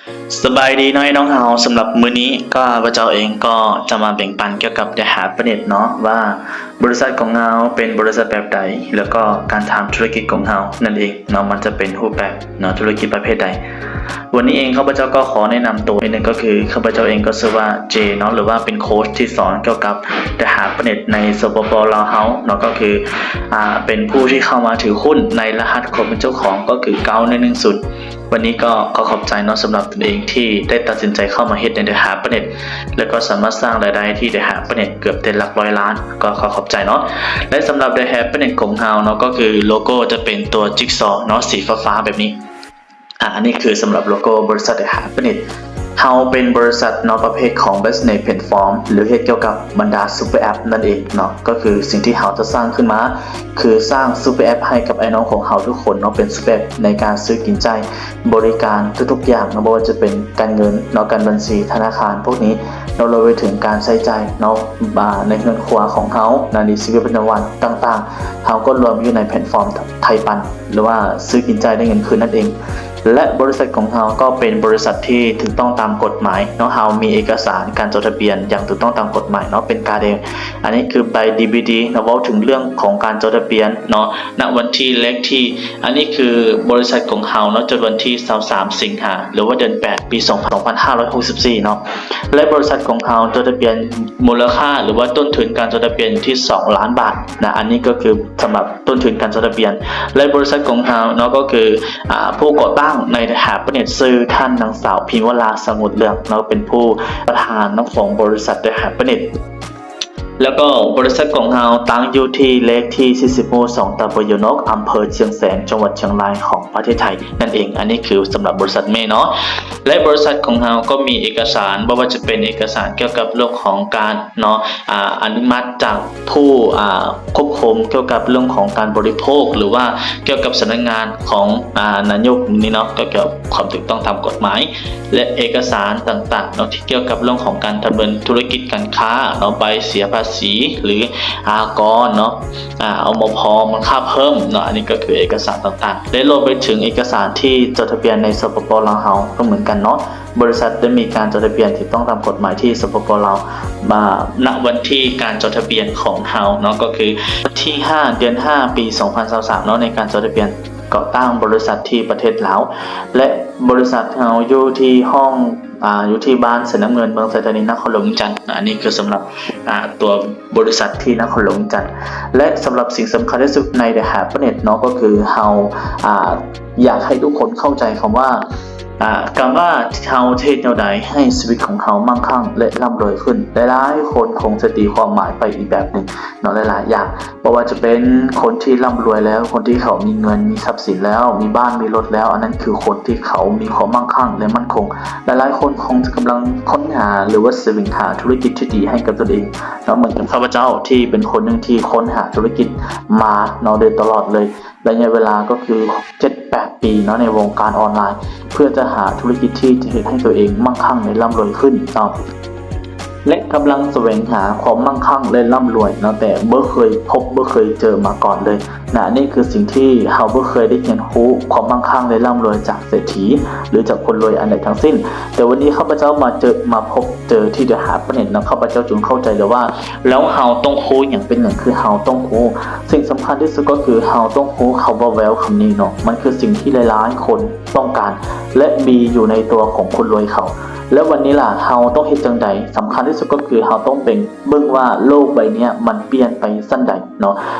ສະບາຍດີເນາະ ນ້ອງເຮົາ, ສຳລັບມື້ນີ້ກໍຂ້າພະເຈົ້າເອງກໍຈະມາແບ່ງປັນກ່ຽວກັບ The Happiness ເນາະ ວ່າບໍລິສັດຂອງເຮົາເປັນບໍລິສັດແບບໃດ ແລ້ວກໍການທຳທຸລະກິດຂອງເຮົານັ້ນເອງເນາະ ມັນຈະເປັນຮູບແບບເນາະ ທຸລະກິດປະເພດໃດ. ວັນນີ້ເອງຂ້າພະເຈົ້າກໍຂໍແນະນຳຕົວນິດໜຶ່ງ ກໍຄືຂ້າພະເຈົ້າເອງກໍຊື່ວ່າເຈເນາະ ຫຼືວ່າເປັນໂຄດທີ່ສອນກ່ຽວກັບ The Happiness ໃນ ສປປ ລາວ ເຮົາເນາະ ກໍຄື ອາ ເປັນຜູ້ທີ່ເຂົ້າມາຖືຫຸ້ນໃນລະຫັດຄວາມເປັນເຈົ້າຂອງ ກໍຄື ເກົ້າໜຶ່ງໜຶ່ງສູນ. ວັນນີ້ກໍຂໍຂອບໃຈເນາະ ສຳລັບຕົນເອງທີ່ໄດ້ຕັດສິນໃຈເຂົ້າມາເຮັດໃນ The Happiness ແລ້ວກໍສາມາດສ້າງລາຍໄດ້ທີ່ The Happiness ເກືອບແຕ່ຫຼັກຮ້ອຍລ້ານ ກໍຂໍຂອບໃຈເນາະ. ແລະ ສຳລັບ The Happiness ຂອງເຮົາເນາະ ກໍຄືໂລໂກ້ຈະເປັນຕົວຈິກຊໍເນາະ ສີຟ້າໆແບບນີ້. ອາ ອັນນີ້ຄືສຳລັບໂລໂກ້ບໍລິສັດ The Happiness. ເຮົາເປັນບໍລິສັດເນາະ ປະເພດຂອງ Business Platform ຫຼືເຮັດກ່ຽວກັບບັນດາ Super App ນັ້ນເອງເນາະ. ກໍຄືສິ່ງທີ່ເຮົາຈະສ້າງຂຶ້ນມາ ຄືສ້າງ Super App ໃຫ້ກັບອ້າຍນ້ອງຂອງເຮົາທຸກຄົນເນາະ ເປັນ Super App ໃນການຊື້ກິນໃຊ້ ບໍລິການທຸກໆຢ່າງເນາະ ບໍ່ວ່າຈະເປັນການເງິນເນາະ ການບັນຊີທະນາຄານພວກນີ້ເນາະ ລວມໄປເຖິງການໃຊ້ຈ່າຍເນາະ ອາ ໃນເຮືອນຄົວຂອງເຮົາ ໃນຊີວິດປະຈຳວັນຕ່າງໆ ເຮົາກໍລວມຢູ່ໃນແພລດຟອມໄທປັນ ຫຼືວ່າຊື້ກິນຈ່າຍໄດ້ເງິນຄືນນັ້ນເອງ. ແລະ ບໍລິສັດຂອງເຮົາກໍເປັນບໍລິສັດທີ່ຖືກຕ້ອງຕາມກົດໝາຍເນາະ ເຮົາມີເອກະສານການຈົດທະບຽນຢ່າງຖືກຕ້ອງຕາມກົດໝາຍເນາະ ເປັນກາແດງ. ອັນນີ້ຄືໃບດີບີດີເນາະ ເວົ້າເຖິງເລື່ອງຂອງການຈົດທະບຽນເນາະ ນະວັນທີ ເລກທີ ອັນນີ້ຄືບໍລິສັດຂອງເຮົາເນາະ ຈົດວັນທີຊາວສາມສິງຫາ ຫຼືວ່າເດືອນແປດ ປີສອງພັນຫ້າຮ້ອຍຫົກສິບສີ່ເນາະ. ແລະ ບໍລິສັດຂອງເຮົາຈົດທະບຽນມູນລະຄ່າ ຫຼືວ່າຕົ້ນທຶນການຈົດທະບຽນຢູ່ທີ່ສອງລ້ານບາດນະ ອັນນີ້ກໍຄືສຳລັບຕົ້ນທຶນການຈົດທະບຽນ. ແລະ ບໍລິສັດຂອງເຮົາເນາະ ກໍຄື ອາ ຜູ້ກໍ່ຕັ້ງໃນ The Happiness ຊື່ທ່ານນາງສາວ ພິມວະລາ ສະຫງົດເລື່ອງເນາະ ເປັນຜູ້ປະທານຂອງບໍລິສັດ The Happiness. ແລ້ວກໍບໍລິສັດຂອງເຮົາຕັ້ງຢູ່ທີ່ເລກທີສີ່ສິບ ໝູ່ສອງ ຕຳບົນຢານົກ ອຳເພີຊຽງແສນ ຈັງຫວັດຊຽງລາຍ ຂອງປະເທດໄທນັ້ນເອງ. ອັນນີ້ຄືສຳລັບບໍລິສັດແມ່ເນາະ ແລະ ບໍລິສັດຂອງເຮົາກໍມີເອກະສານ ບໍ່ວ່າຈະເປັນເອກະສານກ່ຽວກັບເລື່ອງຂອງການເນາະ ອາ ອະນຸມັດຈາກຜູ້ ອາ ຄວບຄຸມກ່ຽວກັບເລື່ອງຂອງການບໍລິໂພກ ຫຼືວ່າກ່ຽວກັບສຳນັກງານຂອງ ອາ ນາຍົກນີ້ເນາະ ກໍກ່ຽວກັບຄວາມຖືກຕ້ອງຕາມກົດໝາຍ ແລະ ເອກະສານຕ່າງໆເນາະ ທີ່ກ່ຽວກັບເລື່ອງຂອງການດຳເນີນທຸລະກິດການຄ້າເນາະ ໃບເສຍພາສີ ຫຼື ອາກອນເນາະ ອາ ອມພ ມູນຄ່າເພີ່ມເນາະ ອັນນີ້ກໍຄືເອກະສານຕ່າງໆ ແລະ ລວມໄປເຖິງເອກະສານທີ່ຈົດທະບຽນໃນ ສປປ ລາວ ເຮົາກໍເໝືອນກັນເນາະ. ບໍລິສັດໄດ້ມີການຈົດທະບຽນຖືກຕ້ອງຕາມກົດໝາຍທີ່ ສປປ ລາວ ມາ ນະວັນທີການຈົດທະບຽນຂອງເຮົາເນາະ ກໍຄືວັນທີຫ້າ ເດືອນຫ້າ ປີສອງພັນຊາວສາມເນາະ ໃນການຈົດທະບຽນກໍ່ຕັ້ງບໍລິສັດທີ່ປະເທດລາວ ແລະ ບໍລິສັດເຮົາຢູ່ທີ່ຫ້ອງ ອາ ຢູ່ທີ່ບ້ານໄຊນ້ຳເງິນ ເມືອງໄຊທານີ ນະຄອນຫຼວງວຽງຈັນ. ອັນນີ້ຄືສຳລັບ ອາ ຕົວບໍລິສັດທີ່ນະຄອນຫຼວງວຽງຈັນ ແລະ ສຳລັບສິ່ງສຳຄັນທີ່ສຸດໃນ The Happiness ເນາະ ກໍຄືເຮົາ ອາ ຢາກໃຫ້ທຸກຄົນເຂົ້າໃຈຄຳວ່າ ອາ ການວ່າເຮົາຈະເຮັດແນວໃດໃຫ້ຊີວິດຂອງເຮົາມັ່ງຄັ່ງ ແລະ ລ່ຳລວຍຂຶ້ນ. ຫຼາຍໆຄົນຄົງຈະຕີຄວາມໝາຍໄປອີກແບບໜຶ່ງເນາະ ຫຼາຍໆຢ່າງ ບໍ່ວ່າຈະເປັນຄົນທີ່ລ່ຳລວຍແລ້ວ ຄົນທີ່ເຂົາມີເງິນ ມີຊັບສິນແລ້ວ ມີບ້ານ ມີລົດແລ້ວ ອັນນັ້ນຄືຄົນທີ່ເຂົາມີຄວາມມັ່ງຄັ່ງ ແລະ ໝັ້ນຄົງ. ຫຼາຍໆຄົນຄົງຈະກຳລັງຄົ້ນຫາ ຫຼືວ່າສະແຫວງຫາທຸລະກິດທີ່ດີໃຫ້ກັບຕົນເອງເນາະ ເໝືອນກັບຂ້າພະເຈົ້າທີ່ເປັນຄົນໜຶ່ງທີ່ຄົ້ນຫາທຸລະກິດມາເນາະ ໂດຍຕະຫຼອດເລີຍ ໄລຍະເວລາກໍຄືເຈັດແປດປີເນາະ ໃນວົງການອອນລາຍ ເພື່ອຈະຫາທຸລະກິດທີ່ຈະເຮັດໃຫ້ຕົວເອງມັ່ງຄັ່ງ ແລະ ລ່ຳລວຍຂຶ້ນເນາະ ແລະ ກຳລັງສະແຫວງຫາຄວາມມັ່ງຄັ່ງ ແລະ ລ່ຳລວຍເນາະ ແຕ່ບໍ່ເຄີຍພົບ ບໍ່ເຄີຍເຈີມາກ່ອນເລີຍນະ. ອັນນີ້ຄືສິ່ງທີ່ເຮົາບໍ່ເຄີຍໄດ້ຮຽນຮູ້ຄວາມມັ່ງຄັ່ງ ແລະ ລ່ຳລວຍຈາກເສດຖີ ຫຼື ຈາກຄົນລວຍອັນໃດທັງສິ້ນ. ແຕ່ວັນນີ້ຂ້າພະເຈົ້າມາເຈີ ມາພົບເຈີທີ່ The Happiness ເນາະ ຂ້າພະເຈົ້າຈຶ່ງເຂົ້າໃຈແລ້ວວ່າ ແລ້ວເຮົາຕ້ອງຮູ້ຫຍັງເປັນຫຍັງ ຄືເຮົາຕ້ອງຮູ້ ສິ່ງສຳຄັນທີ່ສຸດກໍຄືເຮົາຕ້ອງຮູ້ຄຳວ່າ Wealth ຄຳນີ້ເນາະ ມັນຄືສິ່ງທີ່ຫຼາຍໆຄົນຕ້ອງການ ແລະ ມີຢູ່ໃນຕົວຂອງຄົນລວຍເຂົາ. ແລ້ວວັນນີ້ລະ ເຮົາຕ້ອງເຮັດຈັ່ງໃດ? ສຳຄັນທີ່ສຸດກໍຄືເຮົາຕ້ອງເບິ່ງ ເບິ່ງວ່າໂລກໃບເນີ້ຍມັນປ່ຽນໄປສ່ຳໃດເນາະ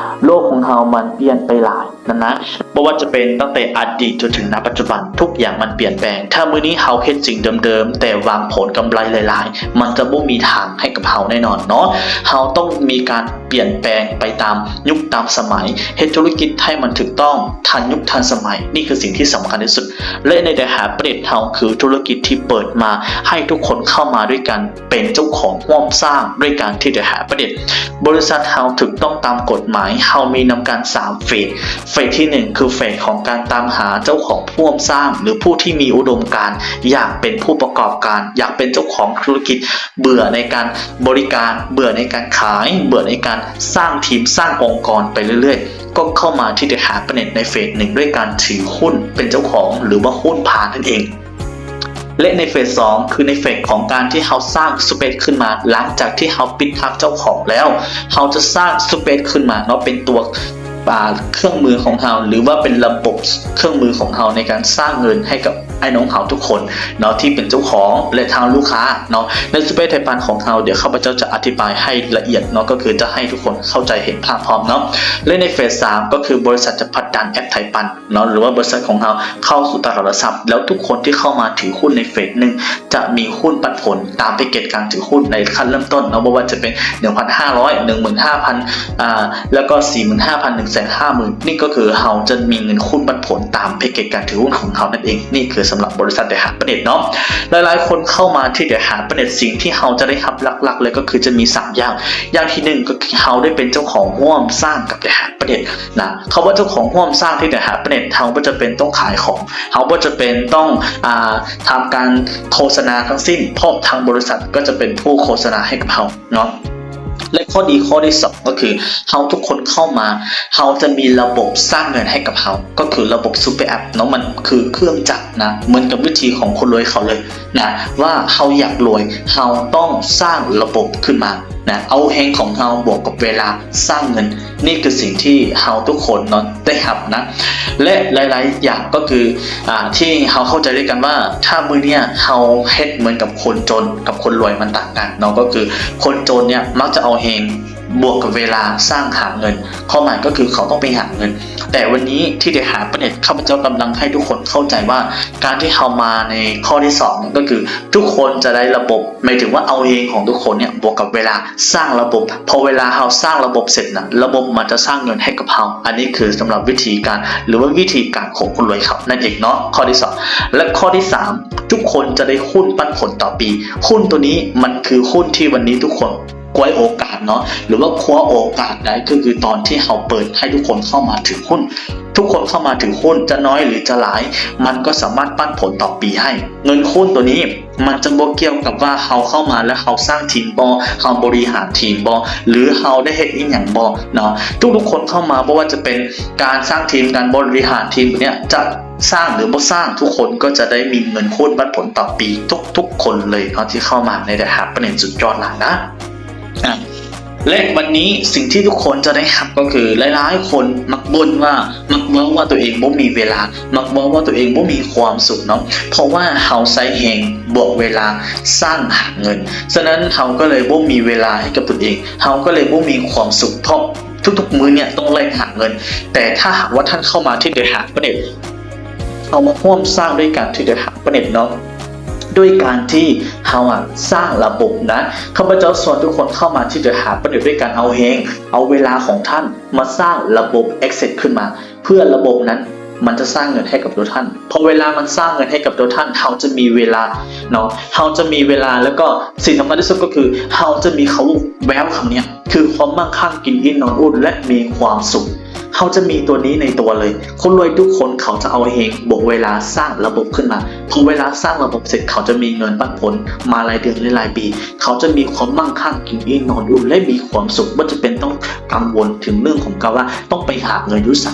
ໂລກຂອງເຮົາມັນປ່ຽນໄປຫຼາຍນັ້ນນະ ບໍ່ວ່າຈະເປັນຕັ້ງແຕ່ອະດີດຈົນເຖິງນະປັດຈຸບັນ ທຸກຢ່າງມັນປ່ຽນແປງ. ຖ້າມື້ນີ້ເຮົາເຮັດສິ່ງເດີມໆ ແຕ່ຫວັງຜົນກຳໄລຫຼາຍໆ ມັນຈະບໍ່ມີທາງໃຫ້ກັບເຮົາແນ່ນອນເນາະ. ເຮົາຕ້ອງມີການປ່ຽນແປງໄປຕາມຍຸກຕາມສະໄໝ ເຮັດທຸລະກິດໃຫ້ມັນຖືກຕ້ອງ ທັນຍຸກທັນສະໄໝ ນີ້ຄືສິ່ງທີ່ສຳຄັນທີ່ສຸດ. ແລະ ໃນ The Happiness ເຮົາຄືທຸລະກິດທີ່ເປີດມາໃຫ້ທຸກຄົນເຂົ້າມາດ້ວຍກັນ ເປັນເຈົ້າຂອງຮ່ວມສ້າງດ້ວຍກັນທີ່ The Happiness. ບໍລິສັດເຮົາຖືກຕ້ອງຕາມກົດໝາຍ ເຮົາມີນຳກັນສາມເຟສ ເຟສທີໜຶ່ງ ຄືເຟສຂອງການຕາມຫາເຈົ້າຂອງຮ່ວມສ້າງ ຫຼື ຜູ້ທີ່ມີອຸດົມການຢາກເປັນຜູ້ປະກອບການ ຢາກເປັນເຈົ້າຂອງທຸລະກິດ ເບື່ອໃນການບໍລິການ ເບື່ອໃນການຂາຍ ເບື່ອໃນການສ້າງທີມ ສ້າງອົງກອນໄປເລື້ອຍໆ ກໍເຂົ້າມາທີ່ The Happiness ໃນເຟສໜຶ່ງ ດ້ວຍການຖືຫຸ້ນເປັນເຈົ້າຂອງ ຫຼືວ່າຫຸ້ນພານນັ້ນເອງ. ແລະໃນເຟສສອງ ຄືໃນເຟສຂອງການທີ່ເຮົາສ້າງ Space ຂຶ້ນມາ ຫຼັງຈາກທີ່ເຮົາປິດທາງເຈົ້າຂອງແລ້ວ ເຮົາຈະສ້າງ Space ຂຶ້ນມາເນາະ ເປັນຕົວ ອ່າ ເຄື່ອງມືຂອງເຮົາ ຫຼືວ່າເປັນລະບົບເຄື່ອງມືຂອງເຮົາ ໃນການສ້າງເງິນໃຫ້ກັບອ້າຍນ້ອງເຮົາທຸກຄົນເນາະ ທີ່ເປັນເຈົ້າຂອງ ແລະທາງລູກຄ້າເນາະ. ໃນ Space ໄທຍະປານຂອງເຮົາ ດຽວຂ້າພະເຈົ້າຈະອະທິບາຍໃຫ້ລະອຽດເນາະ ກໍຄືຈະໃຫ້ທຸກຄົນເຂົ້າໃຈເຫັນພາບພ້ອມເນາະ. ແລະໃນເຟສສາມ ກໍຄືບໍລິສັດຈະຜັກດັນແອັບໄທຍະປານ ເນາະ ຫຼືວ່າບໍລິສັດຂອງເຮົາເຂົ້າສູ່ຕະຫຼາດຫຼັກຊັບ ແລ້ວທຸກຄົນທີ່ເຂົ້າມາຖືຫຸ້ນໃນເຟສໜຶ່ງ ຈະມີຫຸ້ນປັນຜົນຕາມແພັກເກັດການຖືຫຸ້ນໃນຂັ້ນເລີ່ມຕົ້ນເນາະ ບໍ່ວ່າຈະເປັນ ໜຶ່ງພັນຫ້າຮ້ອຍ ໜຶ່ງໝື່ນຫ້າພັນ ອ່າ ແລ້ວກໍ ສີ່ໝື່ນຫ້າພັນ ໜຶ່ງແສນຫ້າໝື່ນ ນີ້ກໍຄືເຮົາຈະມີເງິນຫຸ້ນປັນຜົນຕາມແພັກເກັດການຖືຫຸ້ນຂອງເຮົານັ້ນເອງ. ນີ້ຄືສຳລັບບໍລິສັດ The Hard Planet ເນາະ. ຫຼາຍໆຄົນເຂົ້າມາທີ່ The Hard Planet ສິ່ງທີ່ເຮົາຈະໄດ້ຮັບຫຼັກໆເລີຍ ກໍຄືຈະມີສາມຢ່າງ. ຢ່າງທີໜຶ່ງ ກໍຄືເຮົາໄດ້ເປັນເຈົ້າຂອງຮ່ວມສ້າງກັບ The Hard Planet ນະ. ເຂົາວ່າເຈົ້າຂອງຮ່ວມສ້າງທີ່ The Hard Planet ເຮົາບໍ່ຈຳເປັນຕ້ອງຂາຍຂອງ ເຮົາບໍ່ຈຳເປັນຕ້ອງ ອ່າ ທຳການໂຄສະນາທັງສິ້ນ ເພາະທາງບໍລິສັດກໍຈະເປັນຜູ້ໂຄສະນາໃຫ້ກັບເຮົາເນາະ. ແລະຂໍ້ດີຂໍ້ທີສອງ ກໍຄືເຮົາທຸກຄົນເຂົ້າມາ ເຮົາຈະມີລະບົບສ້າງເງິນໃຫ້ກັບເຮົາ ກໍຄືລະບົບ Super App ເນາະ. ມັນຄືເຄື່ອງຈັກນະ ເໝືອນກັບວິທີຂອງຄົນລວຍເຂົາເລີຍນະ ວ່າເຮົາຢາກລວຍ ເຮົາຕ້ອງສ້າງລະບົບຂຶ້ນມາ ນະ ເອົາແຮງຂອງເຮົາບວກກັບເວລາສ້າງເງິນ. ນີ້ຄືສິ່ງທີ່ເຮົາທຸກຄົນເນາະໄດ້ຮັບນະ ແລະຫຼາຍໆຢ່າງກໍຄື ອ່າ ທີ່ເຮົາເຂົ້າໃຈດ້ວຍກັນວ່າ ຖ້າມື້ເນີ້ຍເຮົາເຮັດເໝືອນກັບຄົນຈົນກັບຄົນລວຍ ມັນຕ່າງກັນເນາະ. ກໍຄືຄົນຈົນເນີ້ຍມັກຈະເອົາແຮງບວກກັບເວລາສ້າງຫາເງິນ ຄວາມໝາຍກໍຄືເຂົາຕ້ອງໄປຫາເງິນ. ແຕ່ວັນນີ້ທີ່ The Hard Planet ຂ້າພະເຈົ້າກຳລັງໃຫ້ທຸກຄົນເຂົ້າໃຈວ່າ ການທີ່ເຮົາມາໃນຂໍ້ທີສອງ ກໍຄືທຸກຄົນຈະໄດ້ລະບົບ ໝາຍເຖິງວ່າເອົາແຮງຂອງທຸກຄົນເນີ້ຍບວກກັບເວລາສ້າງລະບົບ. ພໍເວລາເຮົາສ້າງລະບົບເສັດນະ ລະບົບມັນຈະສ້າງເງິນໃຫ້ກັບເຮົາ. ອັນນີ້ຄືສຳລັບວິທີການ ຫຼືວ່າວິທີການຂອງຄົນລວຍເຂົານັ້ນເອງເນາະ ຂໍ້ທີສອງ. ແລະຂໍ້ທີສາມ ທຸກຄົນຈະໄດ້ຫຸ້ນປັນຜົນຕໍ່ປີ. ຫຸ້ນໂຕນີ້ມັນຄືຫຸ້ນທີ່ວັນນີ້ທຸກຄົນ ກວຍໂອກາດເນາະ ຫຼືວ່າຄວ້າໂອກາດໄດ້ ກໍຄືຕອນທີ່ເຮົາເປີດໃຫ້ທຸກຄົນເຂົ້າມາຖືຫຸ້ນ ທຸກຄົນເຂົ້າມາຖືຫຸ້ນ ຈະນ້ອຍຫຼືຈະຫຼາຍ ມັນກໍສາມາດປັນຜົນຕໍ່ປີໃຫ້. ເງິນຫຸ້ນໂຕນີ້ ມັນຈະບໍ່ກ່ຽວກັບວ່າເຮົາເຂົ້າມາແລ້ວເຮົາສ້າງທີມບໍ່ ເຮົາບໍລິຫານທີມບໍ່ ຫຼືເຮົາໄດ້ເຮັດອີ່ຫຍັງບໍ່ເນາະ. ທຸກໆຄົນເຂົ້າມາ ບໍ່ວ່າຈະເປັນການສ້າງທີມ ການບໍລິຫານທີມເນີ້ຍ ຈະສ້າງຫຼືບໍ່ສ້າງ ທຸກຄົນກໍຈະໄດ້ມີເງິນຫຸ້ນປັນຜົນຕໍ່ປີ ທຸກໆຄົນເລີຍເນາະ ທີ່ເຂົ້າມາໃນ The Hard Planet ສຸດຍອດຫຼາຍນະ. ອ່າ ແລະວັນນີ້ສິ່ງທີ່ທຸກຄົນຈະໄດ້ຮັບກໍຄື ຫຼາຍໆຄົນມັກບົ່ນວ່າ ມັກເວົ້າວ່າຕົວເອງບໍ່ມີເວລາ ມັກເວົ້າວ່າຕົວເອງບໍ່ມີຄວາມສຸກເນາະ ເພາະວ່າເຮົາໃຊ້ແຮງບວກເວລາສ້າງຫາເງິນ. ສະນັ້ນເຮົາກໍເລີຍບໍ່ມີເວລາໃຫ້ກັບຕົນເອງ ເຮົາກໍເລີຍບໍ່ມີຄວາມສຸກ ເພາະທຸກໆມື້ເນີ້ຍຕ້ອງແລ່ນຫາເງິນ. ແຕ່ຖ້າຫາກວ່າທ່ານເຂົ້າມາທີ່ The Hard Planet ເຮົາມາຮ່ວມສ້າງດ້ວຍກັນທີ່ The Hard Planet ເນາະ ດ້ວຍການທີ່ເຮົາອະສ້າງລະບົບນະ. ຂ້າພະເຈົ້າຊວນທຸກຄົນເຂົ້າມາທີ່ The Hard Planet ດ້ວຍການເອົາແຮງ ເອົາເວລາຂອງທ່ານມາສ້າງລະບົບ Access ຂຶ້ນມາ ເພື່ອລະບົບນັ້ນມັນຈະສ້າງເງິນໃຫ້ກັບຕົວທ່ານ. ພໍເວລາມັນສ້າງເງິນໃຫ້ກັບຕົວທ່ານ ເຮົາຈະມີເວລາເນາະ ເຮົາຈະມີເວລາ ແລ້ວກໍສິ່ງສຳຄັນທີ່ສຸດກໍຄື ເຮົາຈະມີຄຳແວວຄຳເນີ້ຍ ຄືຄວາມໝັ້ງຄັ່ງ ກິນອີ່ນນອນອຸ່ນ ແລະ ມີຄວາມສຸກ. ເຮົາຈະມີຕົວນີ້ໃນຕົວເລີຍ. ຄົນລວຍທຸກຄົນເຂົາຈະເອົາແຮງບວກເວລາສ້າງລະບົບຂຶ້ນມາ. ພໍເວລາສ້າງລະບົບເສັດ ເຂົາຈະມີເງິນປັນຜົນມາລາຍເດືອນ ແລະ ລາຍປີ. ເຂົາຈະມີຄວາມໝັ້ງຄັ່ງ ກິນອີ່ນນອນອຸ່ນ ແລະ ມີຄວາມສຸກ ບໍ່ຈຳເປັນຕ້ອງກັງວົນເຖິງເລື່ອງຂອງການວ່າຕ້ອງໄປຫາເງິນຢູ່ໃສ.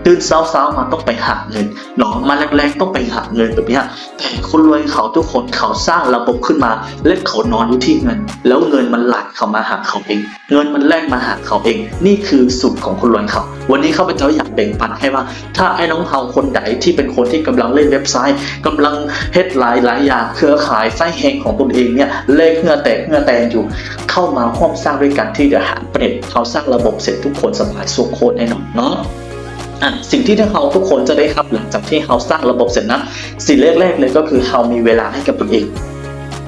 ຕື່ນເຊົ້າໆມາຕ້ອງໄປຫາເງິນເນາະ ມາແລງໆຕ້ອງໄປຫາເງິນແບບເນີ້ຍ. ແຕ່ຄົນລວຍເຂົາທຸກຄົນເຂົາສ້າງລະບົບຂຶ້ນມາ ແລະ ເຂົານອນຢູ່ທີ່ເຮືອນ ແລ້ວເງິນມັນໄຫຼເຂົ້າມາຫາເຂົາເອງ ເງິນມັນແລ່ນມາຫາເຂົາເອງ. ນີ້ຄືສູດຂອງຄົນລວຍເຂົາ. ວັນນີ້ຂ້າພະເຈົ້າຢາກແບ່ງປັນໃຫ້ວ່າ ຖ້າອ້າຍນ້ອງເຮົາຄົນໃດທີ່ເປັນຄົນທີ່ກຳລັງເຮັດເວັບໄຊ ກຳລັງເຮັດຫຼາຍໆຢ່າງ ເຄືອຂ່າຍ ໃຊ້ແຮງຂອງຕົນເອງເນີ້ຍ ແລກເຫື່ອແຕກເຫື່ອແຕນຢູ່ ເຂົ້າມາຮ່ວມສ້າງດ້ວຍກັນທີ່ The Hard Planet ເຮົາສ້າງລະບົບເສັດ ທຸກຄົນສະບາຍສຸກໂຄດແນ່ນອນເນາະ. ອ່ະ ສິ່ງທີ່ເຮົາທຸກຄົນຈະໄດ້ຮັບຫຼັງຈາກທີ່ເຮົາສ້າງລະບົບເສັດນັ້ນ ສິ່ງແລກໆເລີຍກໍຄືເຮົາມີເວລາໃຫ້ກັບຕົນເອງ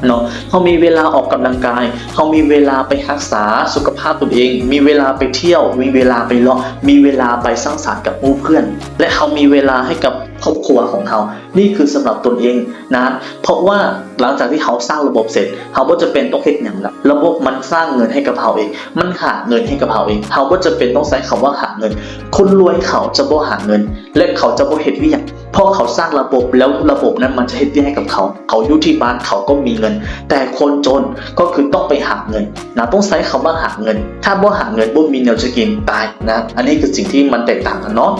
ເນາະ. ເຮົາມີເວລາອອກກຳລັງກາຍ ເຮົາມີເວລາໄປຮັກສາສຸຂະພາບຕົນເອງ ມີເວລາໄປທ່ຽວ ມີເວລາໄປເລາະ ມີເວລາໄປສັງສັນກັບໝູ່ເພື່ອນ ແລະ ເຮົາມີເວລາໃຫ້ກັບຄອບຄົວຂອງເຮົາ. ນີ້ຄືສຳລັບຕົນເອງນະ ເພາະວ່າຫຼັງຈາກທີ່ເຮົາສ້າງລະບົບເສັດ ເຮົາບໍ່ຈຳເປັນຕ້ອງເຮັດຫຍັງລະ ລະບົບມັນສ້າງເງິນໃຫ້ກັບເຮົາເອງ ມັນຫາເງິນໃຫ້ກັບເຮົາເອງ. ເຮົາບໍ່ຈຳເປັນຕ້ອງໃຊ້ຄຳວ່າຫາເງິນ. ຄົນລວຍເຂົາຈະບໍ່ຫາເງິນ ແລະ ເຂົາຈະບໍ່ເຮັດວຽກ ເພາະເຂົາສ້າງລະບົບ ແລ້ວລະບົບນັ້ນມັນຈະເຮັດວຽກໃຫ້ກັບເຂົາ. ເຂົາຢູ່ທີ່ບ້ານເຂົາກໍມີເງິນ ແຕ່ຄົນຈົນກໍຄືຕ້ອງໄປຫາເງິນນະ ຕ້ອງໃຊ້ຄຳວ່າຫາເງິນ. ຖ້າບໍ່ຫາເງິນ ບໍ່ມີແນວຈະກິນ ຕາຍນະ. ອັນນີ້ຄືສິ່ງທີ່ມັນແຕກຕ່າງກັນເນາະ.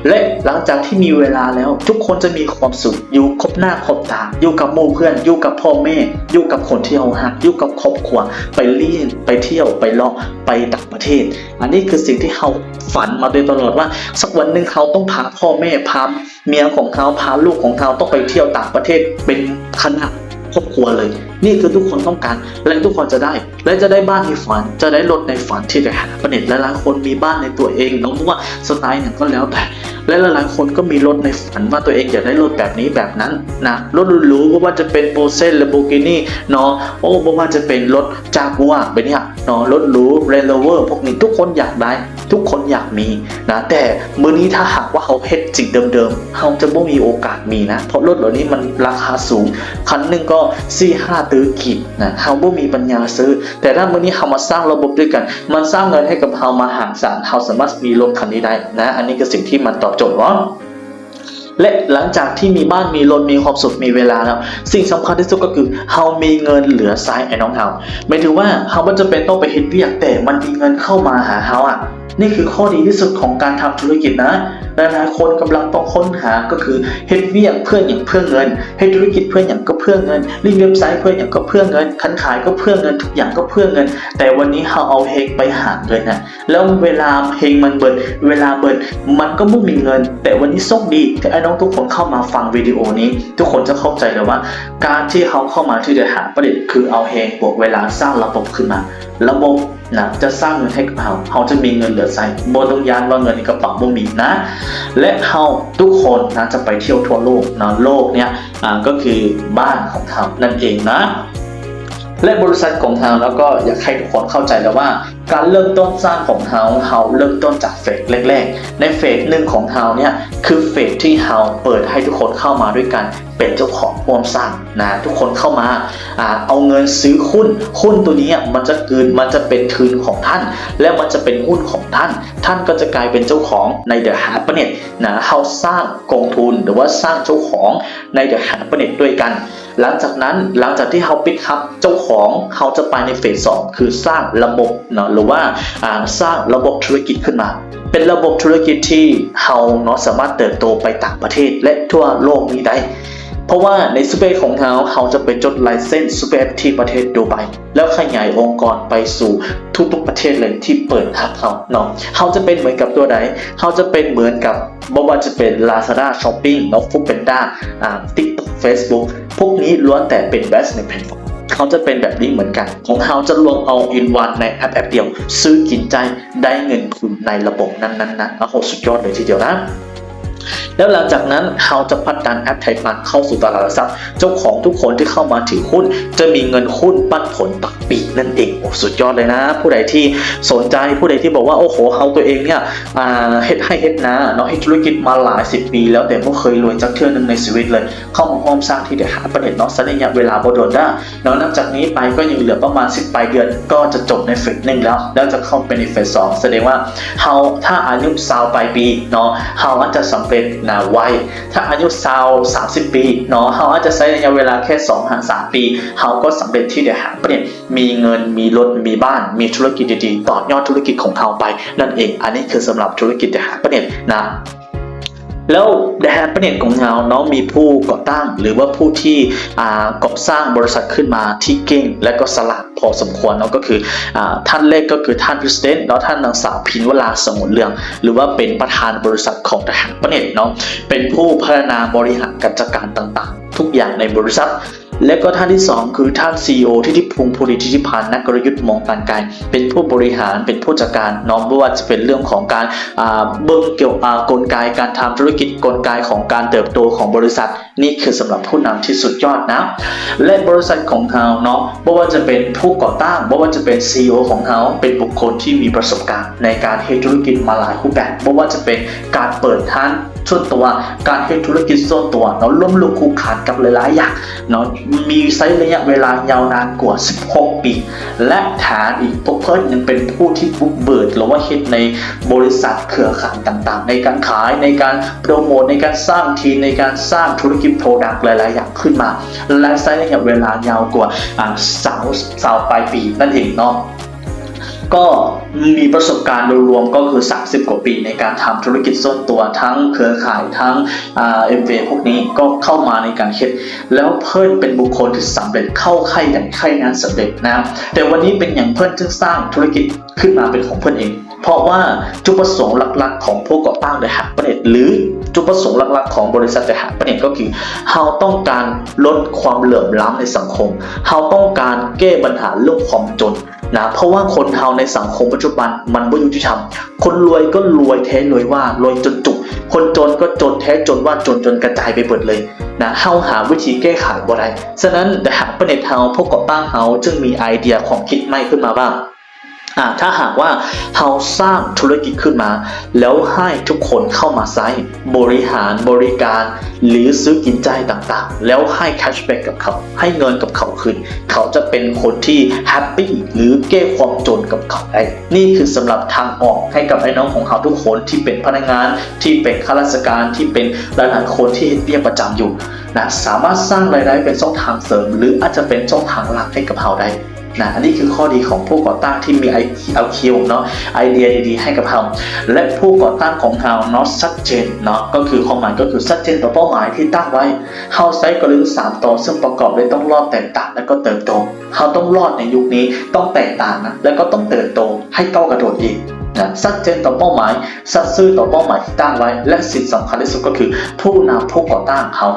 ແລະ ຫຼັງຈາກທີ່ມີເວລາແລ້ວ ທຸກຄົນຈະມີຄວາມສຸກ ຢູ່ຄົບໜ້າຄົບຕາ ຢູ່ກັບໝູ່ເພື່ອນ ຢູ່ກັບພໍ່ແມ່ ຢູ່ກັບຄົນທີ່ເຮົາຮັກ ຢູ່ກັບຄອບຄົວ ໄປຫຼິ້ນ ໄປທ່ຽວ ໄປເລາະ ໄປຕ່າງປະເທດ. ອັນນີ້ຄືສິ່ງທີ່ເຮົາຝັນມາໂດຍຕະຫຼອດວ່າ ສັກວັນໜຶ່ງເຮົາຕ້ອງພາພໍ່ແມ່ ພາເມຍຂອງເຮົາ ພາລູກຂອງເຮົາຕ້ອງໄປທ່ຽວຕ່າງປະເທດເປັນຄະນະຄອບຄົວເລີຍ. ນີ້ຄືທຸກຄົນຕ້ອງການ ແລະ ທຸກຄົນຈະໄດ້ ແລະ ຈະໄດ້ບ້ານໃນຝັນ ຈະໄດ້ລົດໃນຝັນທີ່ໄດ້ຫາປະດິດ. ຫຼາຍໆຄົນມີບ້ານໃນຕົວເອງເນາະ ບໍ່ວ່າສະໄຕຫຍັງກໍແລ້ວແຕ່ ແລະ ຫຼາຍໆຄົນກໍມີລົດໃນຝັນວ່າຕົວເອງຢາກໄດ້ລົດແບບນີ້ແບບນັ້ນນະ ລົດຫຼູໆ ບໍ່ວ່າຈະເປັນ Porsche Lamborghini ເນາະ ໂອ້ ບໍ່ວ່າຈະເປັນລົດ Jaguar ແບບນີ້ເນາະ ລົດຫຼູ Range Rover ພວກນີ້ທຸກຄົນຢາກໄດ້ ທຸກຄົນຢາກມີນະ. ແຕ່ມື້ນີ້ຖ້າຫາກວ່າເຮົາເຮັດສິ່ງເດີມໆ ເຮົາຈະບໍ່ມີໂອກາດມີນະ ເພາະລົດເຫຼົ່ານີ້ມັນລາຄາສູງ ຄັນໜຶ່ງກໍສີ່ຫ້າຕື້ກີບນະ ເຮົາບໍ່ມີປັນຍາຊື້. ແຕ່ຖ້າມື້ນີ້ເຮົາມາສ້າງລະບົບດ້ວຍກັນ ມັນສ້າງເງິນໃຫ້ກັບເຮົາມະຫາສານ ເຮົາສາມາດມີລົດຄັນນີ້ໄດ້ນະ. ອັນນີ້ຄືສິ່ງທີ່ມັນຕອບໂຈດເນາະ ແລະ ຫຼັງຈາກທີ່ມີບ້ານ ມີລົດ ມີຄວາມສຸກ ມີເວລາແລ້ວ ສິ່ງສຳຄັນທີ່ສຸດກໍຄືເຮົາມີເງິນເຫຼືອໃຊ້ ໄອ້ນ້ອງເຮົາ. ໝາຍເຖິງວ່າເຮົາບໍ່ຈຳເປັນຕ້ອງໄປເຮັດວຽກ ແຕ່ມັນມີເງິນເຂົ້າມາຫາເຮົາອະ ນີ້ຄືຂໍ້ດີທີ່ສຸດຂອງການທຳທຸລະກິດນະ. ຫຼາຍໆຄົນກຳລັງຕ້ອງຄົ້ນຫາ ກໍຄືເຮັດວຽກເພື່ອຫຍັງ? ເພື່ອເງິນ. ເຮັດທຸລະກິດເພື່ອຫຍັງ? ກໍເພື່ອເງິນ. ຫຼິ້ນເວັບໄຊເພື່ອຫຍັງ? ກໍເພື່ອເງິນ. ຄັນຂາຍກໍເພື່ອເງິນ. ທຸກຢ່າງກໍເພື່ອເງິນ. ແຕ່ວັນນີ້ເຮົາເອົາເຮງໄປຫາເງິນນະ ແລ້ວເວລາເຮງມັນເບິດ ເວລາເບິດ ມັນກໍບໍ່ມີເງິນ. ແຕ່ວັນນີ້ໂຊກດີທີ່ອ້າຍນ້ອງທຸກຄົນເຂົ້າມາຟັງວິດີໂອນີ້ ທຸກຄົນຈະເຂົ້າໃຈແລ້ວວ່າ ການທີ່ເຮົາເຂົ້າມາທີ່ໄດ້ຫາປະດິດ ຄືເອົາເຮງບວກເວລາສ້າງລະບົບຂຶ້ນມາ. ລະບົບນະຈະສ້າງເງິນໃຫ້ກັບເຮົາ ເຮົາຈະມີເງິນເຫຼືອໃຊ້ ບໍ່ຕ້ອງຢ້ານວ່າເງິນໃນກະເປົາບໍ່ມີນະ. ແລະ ເຮົາທຸກຄົນນະຈະໄປທ່ຽວທົ່ວໂລກນະ ໂລກເນີ້ຍ ອ່າ ກໍຄືບ້ານຂອງເຮົານັ້ນເອງນະ. ແລະ ບໍລິສັດຂອງເຮົາ ແລ້ວກໍຢາກໃຫ້ທຸກຄົນເຂົ້າໃຈແລ້ວວ່າ ການເລີ່ມຕົ້ນສ້າງຂອງເຮົາ ເຮົາເລີ່ມຕົ້ນຈາກເຟສແລກໆ. ໃນເຟສໜຶ່ງຂອງເຮົາເນີ້ຍ ຄືເຟສທີ່ເຮົາເປີດໃຫ້ທຸກຄົນເຂົ້າມາດ້ວຍກັນເປັນເຈົ້າຂອງຮ່ວມສ້າງນະ. ທຸກຄົນເຂົ້າມາ ອ່າ ເອົາເງິນຊື້ຫຸ້ນ ຫຸ້ນຕົວນີ້ມັນຈະຄືນ ມັນຈະເປັນທຶນຂອງທ່ານ ແລະ ມັນຈະເປັນຫຸ້ນຂອງທ່ານ ທ່ານກໍຈະກາຍເປັນເຈົ້າຂອງໃນ The Happiness ນະ. ເຮົາສ້າງກອງທຶນ ຫຼືວ່າສ້າງເຈົ້າຂອງໃນ The Happiness ດ້ວຍກັນ. ຫຼັງຈາກນັ້ນ ຫຼັງຈາກທີ່ເຮົາປິດຮັບເຈົ້າຂອງ ເຮົາຈະໄປໃນເຟສສອງ ຄືສ້າງລະບົບເນາະ ຫຼືວ່າ ອ່າ ສ້າງລະບົບທຸລະກິດຂຶ້ນມາ ເປັນລະບົບທຸລະກິດທີ່ເຮົາເນາະ ສາມາດເຕີບໂຕໄປຕ່າງປະເທດ ແລະ ທົ່ວໂລກນີ້ໄດ້. ເພາະວ່າໃນ Super App ຂອງເຮົາ ເຮົາຈະໄປຈົດໄລເຊັນ Super App ທີ່ປະເທດດູໄບ ແລ້ວຂະຫຍາຍອົງກອນໄປສູ່ທຸກໆປະເທດເລີຍທີ່ເປີດຮັບເຮົາເນາະ. ເຮົາຈະເປັນເໝືອນກັບຕົວໃດ? ເຮົາຈະເປັນເໝືອນກັບ ບໍ່ວ່າຈະເປັນ Lazada Shopping ເນາະ Foodpanda ອ່າ TikTok Facebook ພວກນີ້ລ້ວນແຕ່ເປັນ best ໃນແພລດຟອມ. ເຮົາຈະເປັນແບບນີ້ເໝືອນກັນ ຂອງເຮົາຈະລວມ all in one ໃນແອັບແອັບດຽວ ຊື້ກິນໃຊ້ ໄດ້ເງິນຄືນໃນລະບົບນັ້ນໆນະ. ໂອ້ໂຫ ສຸດຍອດເລີຍທີດຽວນະ. ແລ້ວຫຼັງຈາກນັ້ນເຮົາຈະຜັກດັນແອັບໄທຍພານເຂົ້າສູ່ຕະຫຼາດຫຼັກຊັບ ເຈົ້າຂອງທຸກຄົນທີ່ເຂົ້າມາຖືຫຸ້ນຈະມີເງິນຫຸ້ນປັນຜົນ ປີນັ້ນເອງ. ໂອ້ ສຸດຍອດເລີຍນະ. ຜູ້ໃດທີ່ສົນໃຈ ຜູ້ໃດທີ່ບອກວ່າ ໂອ້ໂຫ ເຮົາຕົວເອງເນີ້ຍ ອ່າ ເຮັດໄຮ່ເຮັດນາເນາະ ເຮັດທຸລະກິດມາຫຼາຍສິບປີແລ້ວ ແຕ່ບໍ່ເຄີຍລວຍຈັກເທື່ອໜຶ່ງໃນຊີວິດເລີຍ ເຂົ້າມາຮ່ວມສ້າງທີ່ The Happiness ເນາະ ໃຊ້ໄລຍະເວລາບໍ່ດົນດາເນາະ. ນັບຈາກນີ້ໄປກໍຍັງເຫຼືອປະມານສິບປາຍເດືອນ ກໍຈະຈົບໃນເຟສໜຶ່ງແລ້ວ ແລ້ວຈະເຂົ້າໄປໃນເຟສສອງ ສະແດງວ່າເຮົາ ຖ້າອາຍຸຊາວປາຍປີເນາະ ເຮົາອາດຈະສຳເລັດນະໄວ ຖ້າອາຍຸຊາວ ສາມສິບປີເນາະ ເຮົາອາດຈະໃຊ້ໄລຍະເວລາແຄ່ສອງຫາສາມປີ ເຮົາກໍສຳເລັດທີ່ The Happiness ມີເງິນ ມີລົດ ມີບ້ານ ມີທຸລະກິດດີໆ ຕໍ່ຍອດທຸລະກິດຂອງເຮົາໄປນັ້ນເອງ. ອັນນີ້ຄືສຳລັບທຸລະກິດ The Happiness ນະ. ແລ້ວ The Happiness ຂອງເຮົາເນາະ ມີຜູ້ກໍ່ຕັ້ງ ຫຼືວ່າຜູ້ທີ່ ອ່າ ກໍ່ສ້າງບໍລິສັດຂຶ້ນມາທີ່ເກັ່ງ ແລະ ກໍສະຫຼາດພໍສົມຄວນເນາະ ກໍຄື ອ່າ ທ່ານແລກກໍຄືທ່ານ President ເນາະ ທ່ານນາງສາວ ພິນວະລາ ສະຫງວນເລື່ອງ ຫຼືວ່າເປັນປະທານບໍລິສັດຂອງ The Happiness ເນາະ ເປັນຜູ້ພັດທະນາບໍລິຫານການຈັດການຕ່າງໆ ທຸກຢ່າງໃນບໍລິສັດ. ແລະກໍທ່ານທີສອງຄືທ່ານ ຊີອີໂອ ທິດທິພົງ ພູລິທິດທິພັນ ນັກກະລະຍຸດ ມອງການໄກ ເປັນຜູ້ບໍລິຫານ ເປັນຜູ້ຈັດການເນາະ ບໍ່ວ່າຈະເປັນເລື່ອງຂອງການ ອ່າ ເບິ່ງກ່ຽວກັບ ອ່າ ກົນໄກການທຳທຸລະກິດ ກົນໄກຂອງການເຕີບໂຕຂອງບໍລິສັດ. ນີ້ຄືສຳລັບຜູ້ນຳທີ່ສຸດຍອດນະ ແລະບໍລິສັດຂອງເຮົາເນາະ ບໍ່ວ່າຈະເປັນຜູ້ກໍ່ຕັ້ງ ບໍ່ວ່າຈະເປັນ ຊີອີໂອ ຂອງເຮົາ ເປັນບຸກຄົນທີ່ມີປະສົບການໃນການເຮັດທຸລະກິດມາຫຼາຍຮູບແບບ ບໍ່ວ່າຈະເປັນການເປີດຮ້ານ ສ່ວນຕົວ ການເຮັດທຸລະກິດສ່ວນຕົວເນາະ ລົ້ມລຸກຄຸກຄານກັບຫຼາຍໆຢ່າງເນາະ ມີໃຊ້ໄລຍະເວລາຍາວນານກວ່າສິບຫົກປີ ແລະແຖມອີກ ພວກເພິ່ນຍັງເປັນຜູ້ທີ່ບຸກເບີກ ຫຼືວ່າເຮັດໃນບໍລິສັດເຄືອຂ່າຍຕ່າງໆ ໃນການຂາຍ ໃນການໂປຣໂມດ ໃນການສ້າງທີມ ໃນການສ້າງທຸລະກິດ product ຫຼາຍໆຢ່າງຂຶ້ນມາ ແລະໃຊ້ໄລຍະເວລາຍາວກວ່າ ອ່າ ຊາວ ຊາວປາຍປີນັ້ນເອງເນາະ. ກໍມີປະສົບການໂດຍລວມກໍຄືສາມສິບກວ່າປີໃນການທຳທຸລະກິດສ່ວນຕົວ ທັງເຄືອຂ່າຍ ທັງ ອາ ເອັມເວ ພວກນີ້ກໍເຂົ້າມາໃນການເຮັດ ແລ້ວເພິ່ນເປັນບຸກຄົນທີ່ສຳເລັດ ເຂົ້າໃຄ່ໃດໃຄ່ນັ້ນສຳເລັດນະ. ແຕ່ວັນນີ້ເປັນຫຍັງເພິ່ນຈຶ່ງສ້າງທຸລະກິດຂຶ້ນມາເປັນຂອງເພິ່ນເອງ? ເພາະວ່າຈຸດປະສົງຫຼັກໆຂອງຜູ້ກໍ່ຕັ້ງ The Hack Planet ຫຼື ຈຸດປະສົງຫຼັກໆຂອງບໍລິສັດ The Hack Planet ກໍຄື ເຮົາຕ້ອງການລົດຄວາມເຫຼື່ອມລ້ຳໃນສັງຄົມ, ເຮົາຕ້ອງການແກ້ບັນຫາເລື່ອງຄວາມຈົນ ນະ ເພາະວ່າຄົນເຮົາໃນສັງຄົມປັດຈຸບັນມັນບໍ່ຍຸຕິທຳ, ຄົນລວຍກໍລວຍແທ້ລວຍວ່າ ລວຍຈົນຈຸກ, ຄົນຈົນກໍຈົນແທ້ຈົນວ່າ ຈົນຈົນກະຈາຍໄປເບິດເລີຍນະ. ເຮົາຫາວິທີແກ້ໄຂບໍ່ໄດ້. ສະນັ້ນ The Hack Planet ເຮົາ ຜູ້ກໍ່ຕັ້ງເຮົາຈຶ່ງມີໄອເດຍຄວາມຄິດໃໝ່ຂຶ້ນມາວ່າ ອາ ຖ້າຫາກວ່າເຮົາສ້າງທຸລະກິດຂຶ້ນມາ ແລ້ວໃຫ້ທຸກຄົນເຂົ້າມາໃຊ້ບໍລິຫານບໍລິການ ຫຼື ຊື້ກິນຈ່າຍຕ່າງໆ ແລ້ວໃຫ້ cashback ກັບເຂົາ, ໃຫ້ເງິນກັບເຂົາຄືນ, ເຂົາຈະເປັນຄົນທີ່ happy ຫຼື ແກ້ຄວາມຈົນກັບເຂົາໄດ້. ນີ້ຄືສຳລັບທາງອອກໃຫ້ກັບອ້າຍນ້ອງຂອງເຮົາທຸກຄົນທີ່ເປັນພະນັກງານ, ທີ່ເປັນຂ້າລາຊະການ, ທີ່ເປັນຫຼາຍໆຄົນທີ່ເຮັດວຽກປະຈຳຢູ່ນະ, ສາມາດສ້າງລາຍໄດ້ເປັນຊ່ອງທາງເສີມ ຫຼື ອາດຈະເປັນຊ່ອງທາງຫຼັກໃຫ້ກັບເຮົາໄດ້. ນະ ອັນນີ້ຄືຂໍ້ດີຂອງຜູ້ກໍ່ຕັ້ງທີ່ມີໄອ ໄອຄິວ ເນາະ, ໄອເດຍດີໆໃຫ້ກັບເຮົາ ແລະ ຜູ້ກໍ່ຕັ້ງຂອງເຮົາເນາະ ຊັດເຈນເນາະ, ກໍຄືຄວາມໝາຍກໍຄືຊັດເຈນຕໍ່ເປົ້າໝາຍທີ່ຕັ້ງໄວ້. ເຮົາໃຊ້ກົນລະຍຸດສາມ ໂຕ ຊຶ່ງປະກອບດ້ວຍຕ້ອງລອດ, ແຕກຕ່າງ ແລະ ກໍເຕີບໂຕ. ເຮົາຕ້ອງລອດໃນຍຸກນີ້, ຕ້ອງແຕກຕ່າງນະ ແລະ ກໍຕ້ອງເຕີບໂຕໃຫ້ກ້າວກະໂດດອີກນະ. ຊັດເຈນຕໍ່ເປົ້າໝາຍ, ສັດຊື່ຕໍ່ເປົ້າໝາຍທີ່ຕັ້ງໄວ້ ແລະ ສິ່ງສຳຄັນທີ່ສຸດກໍຄືຜູ້ນຳຜູ້ກໍ່ຕັ້ງເຮົາ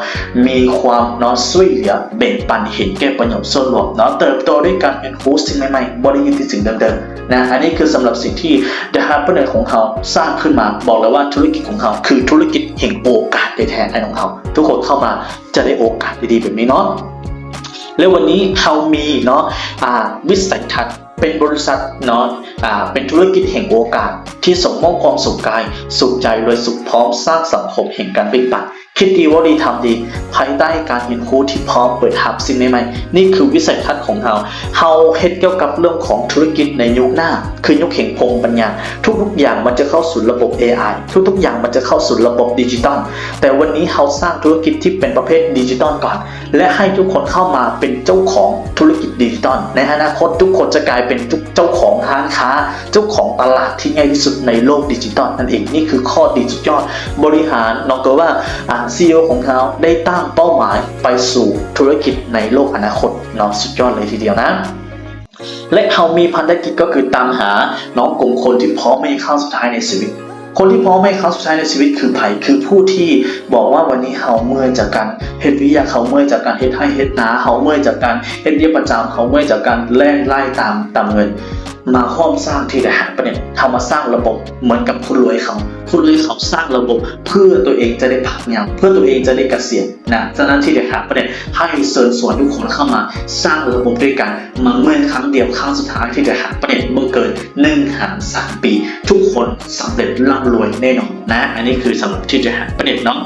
ມີຄວາມເນາະ ຊ່ວຍເຫຼືອແບ່ງປັນເຫັນແກ່ປະໂຫຍດສ່ວນລວມເນາະ, ເຕີບໂຕດ້ວຍການຮຽນຮູ້ສິ່ງໃໝ່ໆ, ບໍ່ໄດ້ຍຶດຕິດສິ່ງເດີມໆນະ. ອັນນີ້ຄືສຳລັບສິ່ງທີ່ The Hack Planet ຂອງເຮົາສ້າງຂຶ້ນມາ. ບອກເລີຍວ່າທຸລະກິດຂອງເຮົາຄືທຸລະກິດແຫ່ງໂອກາດແທ້ໆ ອ້າຍນ້ອງເຮົາ. ທຸກຄົນເຂົ້າມາຈະໄດ້ໂອກາດດີໆແບບນີ້ເນາະ. ແລະ ວັນນີ້ເຮົາມີເນາະ ອາ ວິໄສທັດ ເປັນບໍລິສັດເນາະ ອາ ເປັນທຸລະກິດແຫ່ງໂອກາດທີ່ສົ່ງມອບຄວາມສຸກກາຍ ສຸກໃຈ ລວຍສຸກ ພ້ອມສ້າງສັງຄົມແຫ່ງການແບ່ງປັນ. ຄິດດີ ເວົ້າດີ ທຳດີ ພາຍໃຕ້ການຮຽນຮູ້ທີ່ພ້ອມເປີດຮັບສິ່ງໃໝ່ໆ. ນີ້ຄືວິໄສທັດຂອງເຮົາ. ເຮົາເຮັດກ່ຽວກັບເລື່ອງຂອງທຸລະກິດໃນຍຸກໜ້າ ຄືຍຸກແຫ່ງພູມປັນຍາ. ທຸກໆຢ່າງມັນຈະເຂົ້າສູ່ລະບົບ ເອໄອ, ທຸກໆຢ່າງມັນຈະເຂົ້າສູ່ລະບົບດິຈິຕອນ. ແຕ່ວັນນີ້ເຮົາສ້າງທຸລະກິດທີ່ເປັນປະເພດດິຈິຕອນກ່ອນ ແລະ ໃຫ້ທຸກຄົນເຂົ້າມາເປັນເຈົ້າຂອງທຸລະກິດດິຈິຕອນ. ໃນອະນາຄົດທຸກຄົນຈະກາຍເປັນເຈົ້າຂອງຮ້ານຄ້າ, ເຈົ້າຂອງຕະຫຼາດທີ່ໃຫຍ່ທີ່ສຸດໃນໂລກດິຈິຕອນນັ້ນເອງ. ນີ້ຄືຂໍ້ດີສຸດຍອດ. ບໍລິຫານເນາະ ກໍວ່າ ອາ ຊີອີໂອ ຂອງເຮົາໄດ້ຕັ້ງເປົ້າໝາຍໄປສູ່ທຸລະກິດໃນໂລກອະນາຄົດເນາະ. ສຸດຍອດເລີຍທີດຽວນະ. ແລະ ເຮົາມີພັນທະກິດກໍຄືຕາມຫາເນາະ ກຸ່ມຄົນທີ່ພ້ອມໃຫ້ຄັ້ງສຸດທ້າຍໃນຊີວິດ. ຄົນທີ່ພ້ອມໃຫ້ຄັ້ງສຸດທ້າຍໃນຊີວິດຄືໃຜ? ຄືຜູ້ທີ່ບອກວ່າ ວັນນີ້ເຮົາເມື່ອຍຈາກການເຮັດວຽກ, ເຮົາເມື່ອຍຈາກການເຮັດໄຮ່ເຮັດນາ, ເຮົາເມື່ອຍຈາກການເຮັດວຽກປະຈຳ, ເຮົາເມື່ອຍຈາກການແລ່ນໄລ່ຕາມ, ຕາມເງິນ. ມາຮ່ວມສ້າງທີ່ The Hack Planet ເຮົາມາສ້າງລະບົບເໝືອນກັບຄົນລວຍເຂົາ. ຄົນລວຍເຂົາສ້າງລະບົບເພື່ອຕົວເອງຈະໄດ້ພັກຍາມ, ເພື່ອຕົວເອງຈະໄດ້ກະສຽນນະ. ສະນັ້ນທີ່ The Hack Planet ໃຫ້ເຊີນຊວນທຸກຄົນເຂົ້າມາສ້າງລະບົບດ້ວຍກັນ. ມາເມື່ອຄັ້ງດຽວ, ຄັ້ງສຸດທ້າຍທີ່ The Hack Planet ບໍ່ເກີນໜຶ່ງຫາສາມປີ, ທຸກຄົນສຳເລັດລ່ຳລວຍແນ່ນອນນະ. ອັນນີ້ຄືສຳລັບທີ່ The Hack Planet ເນາະ.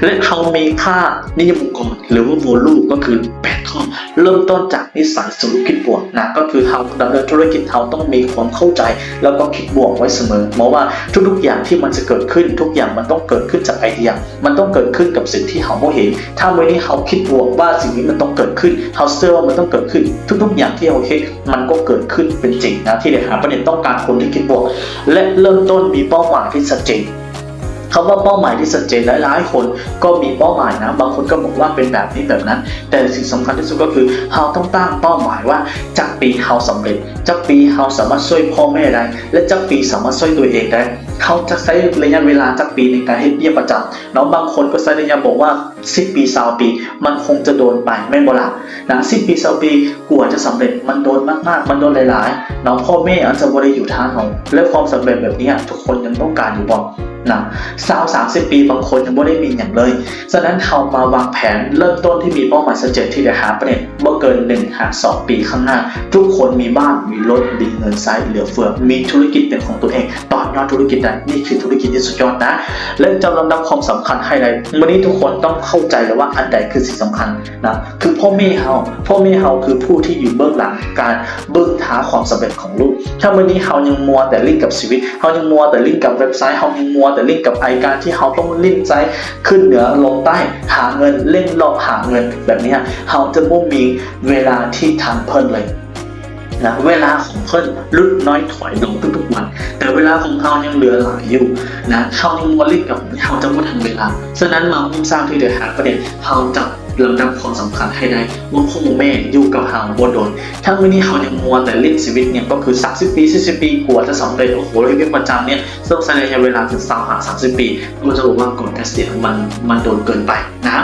ແລະ ເຮົາມີຄ່ານິຍົມອົງກອນ ຫຼືວ່າ Value ກໍຄືແປດຂໍ້. ເລີ່ມຕົ້ນຈາກນິໄສສຸຂະຄິດບວກນະ, ກໍຄືເຮົາດຳເນີນທຸລະກິດ ເຮົາຕ້ອງມີຄວາມເຂົ້າໃຈ ແລ້ວກໍຄິດບວກໄວ້ສະເໝີ. ເພາະວ່າທຸກໆຢ່າງທີ່ມັນຈະເກີດຂຶ້ນ, ທຸກຢ່າງມັນຕ້ອງເກີດຂຶ້ນຈາກໄອເດຍ, ມັນຕ້ອງເກີດຂຶ້ນກັບສິ່ງທີ່ເຮົາບໍ່ເຫັນ. ຖ້າມື້ນີ້ເຮົາຄິດບວກວ່າສິ່ງນີ້ມັນຕ້ອງເກີດຂຶ້ນ, ເຮົາເຊື່ອວ່າມັນຕ້ອງເກີດຂຶ້ນ, ທຸກໆຢ່າງທີ່ເຮົາເຮັດ ມັນກໍເກີດຂຶ້ນເປັນຈິງນະ. ທີ່ The Hack Planet ຕ້ອງການຄົນທີ່ຄິດບວກ ແລະ ເລີ່ມຕົ້ນມີເປົ້າໝາຍທີ່ຊັດເຈນ. ຄຳວ່າເປົ້າໝາຍທີ່ຊັດເຈນ, ຫຼາຍໆຄົນກໍມີເປົ້າໝາຍນະ, ບາງຄົນກໍບອກວ່າເປັນແບບນີ້ແບບນັ້ນ, ແຕ່ສິ່ງສຳຄັນທີ່ສຸດກໍຄືເຮົາຕ້ອງຕັ້ງເປົ້າໝາຍວ່າຈັກປີເຮົາສຳເລັດ, ຈັກປີເຮົາສາມາດຊ່ວຍພໍ່ແມ່ໄດ້ ແລະ ຈັກປີສາມາດຊ່ວຍຕົວເອງໄດ້. ເຮົາຈະໃຊ້ໄລຍະເວລາຈັກປີໃນການເຮັດວຽກປະຈຳເນາະ? ບາງຄົນກໍໃຊ້ໄລຍະບອກວ່າ ສິບປີ ຊາວປີ ມັນຄົງຈະໂດນໄປ ແມ່ນບໍ່ລະ? ນະ ສິບປີ ຊາວປີ ກວ່າຈະສຳເລັດ ມັນໂດນມາກໆ ມັນໂດນຫຼາຍໆເນາະ. ພໍ່ແມ່ອາດຈະບໍ່ໄດ້ຢູ່ທ່າເຮົາ ແລະ ຄວາມສຳເລັດແບບນີ້ ທຸກຄົນຍັງຕ້ອງການຢູ່ບໍ່ນະ? ຊາວ ສາມສິບປີ ບາງຄົນຍັງບໍ່ໄດ້ມີຫຍັງເລີຍ. ສະນັ້ນ ເຮົາມາວາງແຜນເລີ່ມຕົ້ນທີ່ມີເປົ້າໝາຍຊັດເຈນທີ່ The Hack Planet ບໍ່ເກີນໜຶ່ງຫາສອງປີຂ້າງໜ້າ ທຸກຄົນມີບ້ານ, ມີລົດ, ມີເງິນໃຊ້ເຫຼືອເຟືອ, ມີທຸລະກິດເປັນຂອງຕົວເອງ, ຕໍ່ຍອດທຸລະກິດໄດ້. ນີ້ຄືທຸລະກິດທີ່ສຸດຍອດນະ. ແລະ ຈະລຳດັບຄວາມສຳຄັນໃຫ້ໄດ້. ມື້ນີ້ທຸກຄົນຕ້ອງເຂົ້າໃຈແລ້ວວ່າອັນໃດຄືສິ່ງສຳຄັນ. ນະ ຄືພໍ່ແມ່ເຮົາ, ພໍ່ແມ່ເຮົາຄືຜູ້ທີ່ຢູ່ເບື້ອງຫຼັງການເບິ່ງທ່າຄວາມສຳເລັດຂອງລູກ. ຖ້າມື້ນີ້ເຮົາຍັງມົວແຕ່ຫຼິ້ນກັບຊີວິດ, ເຮົາຍັງມົວແຕ່ຫຼິ້ນກັບເວັບໄຊ, ເຮົາຍັງມົວແຕ່ຫຼິ້ນກັບໄອການທີ່ເຮົາຕ້ອງຫຼິ້ນໃຊ້ຂຶ້ນເໜືອລົງໃຕ້, ຫາເງິນ, ເລ່ນລອບຫາເງິນແບບນີ້, ເຮົາຈະບໍ່ມີເວລາທີ່ທັນເພິ່ນເລີຍ. ນະ ເວລາຂອງເພິ່ນຫຼຸດນ້ອຍຖອຍລົງທຸກໆວັນ ແຕ່ເວລາຂອງເຮົາຍັງເຫຼືອຫຼາຍຢູ່ນະ ເຮົາຍັງມັວຫຼິ້ນກັບ ເຮົາຈະບໍ່ທັນເວລາ. ສະນັ້ນມາໂຮມສ້າງທີ່ The Hack Planet ເຮົາຈະລຳດັບຄວາມສຳຄັນໃຫ້ໄດ້ວ່າພໍ່ແມ່ຢູ່ກັບເຮົາບໍ່ດົນ. ຖ້າມື້ນີ້ເຮົາຍັງມົວແຕ່ຫຼິ້ນຊີວິດຫຍັງກໍຄືສາມສິບປີ ສີ່ສິບປີ ກວ່າຈະສຳເລັດ ໂອ້ໂຫ ເຮັດວຽກປະຈຳເນຍ ຕ້ອງໃຊ້ໄລຍະເວລາເຖິງຊາວຫ້າ ສາມສິບປີ ກໍຈະບອກວ່າກ່ອນກະສຽນມັນ ມັນດົນເກີນໄປນະ.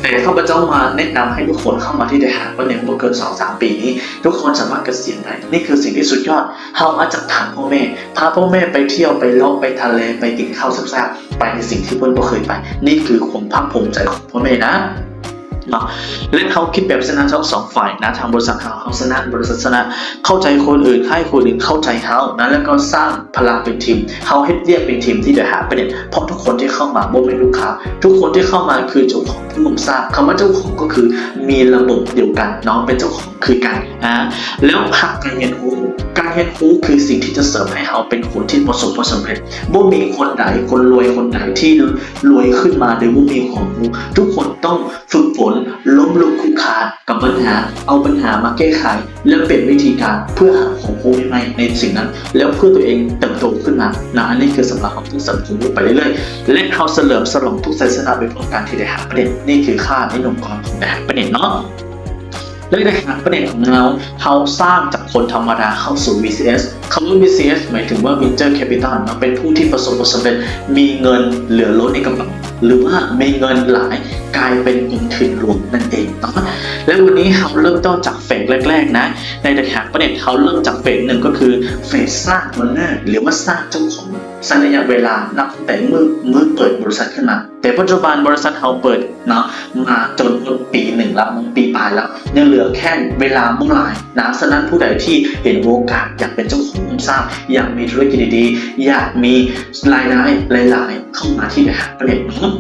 ແຕ່ຂ້າພະເຈົ້າມາແນະນຳໃຫ້ທຸກຄົນເຂົ້າມາທີ່ The Hack Planet ບໍ່ເກີນສອງສາມປີນີ້ ທຸກຄົນສາມາດກະສຽນໄດ້. ນີ້ຄືສິ່ງທີ່ສຸດຍອດ. ເຮົາອາດຈະຖາມພໍ່ແມ່ ພາພໍ່ແມ່ໄປທ່ຽວ ໄປເລາະ ໄປທະເລ ໄປກິນເຂົ້າແຊບໆ ໄປໃນສິ່ງທີ່ເພິ່ນບໍ່ເຄີຍໄປ. ນີ້ຄືຄວາມພາກພູມໃຈຂອງພໍ່ແມ່ນະ. ເນາະ ແລະ ເຮົາຄິດແບບຊະນະທັງສອງຝ່າຍນະ ທາງບໍລິສັດເຮົາ ເຮົາຊະນະ ບໍລິສັດຊະນະ ເຂົ້າໃຈຄົນອື່ນ ໃຫ້ຄົນອື່ນເຂົ້າໃຈເຮົານະ ແລ້ວກໍສ້າງພະລັງເປັນທີມ. ເຮົາເຮັດວຽກເປັນທີມທີ່ The Hack Planet ເພາະທຸກຄົນທີ່ເຂົ້າມາບໍ່ແມ່ນລູກຄ້າ ທຸກຄົນທີ່ເຂົ້າມາຄືເຈົ້າຂອງຜູ້ຮ່ວມສ້າງ. ຄຳວ່າເຈົ້າຂອງກໍຄືມີລະບົບດຽວກັນເນາະ ເປັນເຈົ້າຂອງຄືກັນນະ ແລ້ວຮັກການຮຽນຮູ້. ການຮຽນຮູ້ຄືສິ່ງທີ່ຈະເສີມໃຫ້ເຮົາເປັນຄົນທີ່ປະສົບຜົນສຳເລັດ. ບໍ່ມີຄົນໃດ ຄົນລວຍຄົນໃດທີ່ລວຍຂຶ້ນມາໂດຍບໍ່ມີຄວາມຮູ້. ທຸກຄົນຕ້ອງ ຝຶກຝົນ ລົ້ມລຸກຄຸກຄານກັບບັນຫາ ເອົາບັນຫາມາແກ້ໄຂ ແລະ ປ່ຽນວິທີການເພື່ອຫາຄວາມຮູ້ໃໝ່ໆໃນສິ່ງນັ້ນ ແລ້ວເພື່ອຕົວເອງເຕີບໂຕຂຶ້ນມານະ. ອັນນີ້ຄືສຳລັບເຮົາທີ່ເສີມຄວາມຮູ້ໄປເລື້ອຍໆ ແລະ ເຮົາສະເຫຼີມສະຫຼອງທຸກໄຊຊະນະໄປພ້ອມກັນທີ່ The Hack Planet. ນີ້ຄືຄ່າໃນໜຸ່ມກ່ອນຂອງ The Hack Planet ເນາະ. ແລະ The Hack Planet ຂອງເຮົາ ເຮົາສ້າງຈາກຄົນທຳມະດາເຂົ້າສູ່ VCS. ຄຳວ່າ VCS ໝາຍເຖິງວ່າ Venture Capital ເນາະ ເປັນຜູ້ທີ່ປະສົບຜົນສຳເລັດ ມີເງິນເຫຼືອລົ້ນໃນກະເປົາ ຫຼືວ່າມີເງິນຫຼາຍກາຍເປັນກົງທຶນລວມນັ້ນເອງເນາະ. ແລະ ວັນນີ້ເຮົາເລີ່ມຕົ້ນຈາກເຟສແລກໆນະ ໃນ The Hack Planet ເຮົາເລີ່ມຈາກເຟສໜຶ່ງ ກໍຄືເຟສສ້າງ owner ຫຼືວ່າສ້າງເຈົ້າຂອງ ໃຊ້ໄລຍະເວລານັບຕັ້ງແຕ່ມື້ ມື້ເປີດບໍລິສັດຂຶ້ນມາ. ແຕ່ປັດຈຸບັນບໍລິສັດເຮົາເປີດເນາະ ມາຈົນຮອດປີໜຶ່ງແລ້ວ ປີປາຍແລ້ວ ຍັງເຫຼືອແຄ່ເວລາບໍ່ຫຼາຍນະ. ສະນັ້ນຜູ້ໃດທີ່ເຫັນໂອກາດຢາກເປັນເຈົ້າຂອງໂຮງສ້າງ ຢາກມີທຸລະກິດດີໆ ຢາກມີລາຍໄດ້ຫຼາຍໆ ເຂົ້າມາທີ່ The Hack Planet ເນາະ.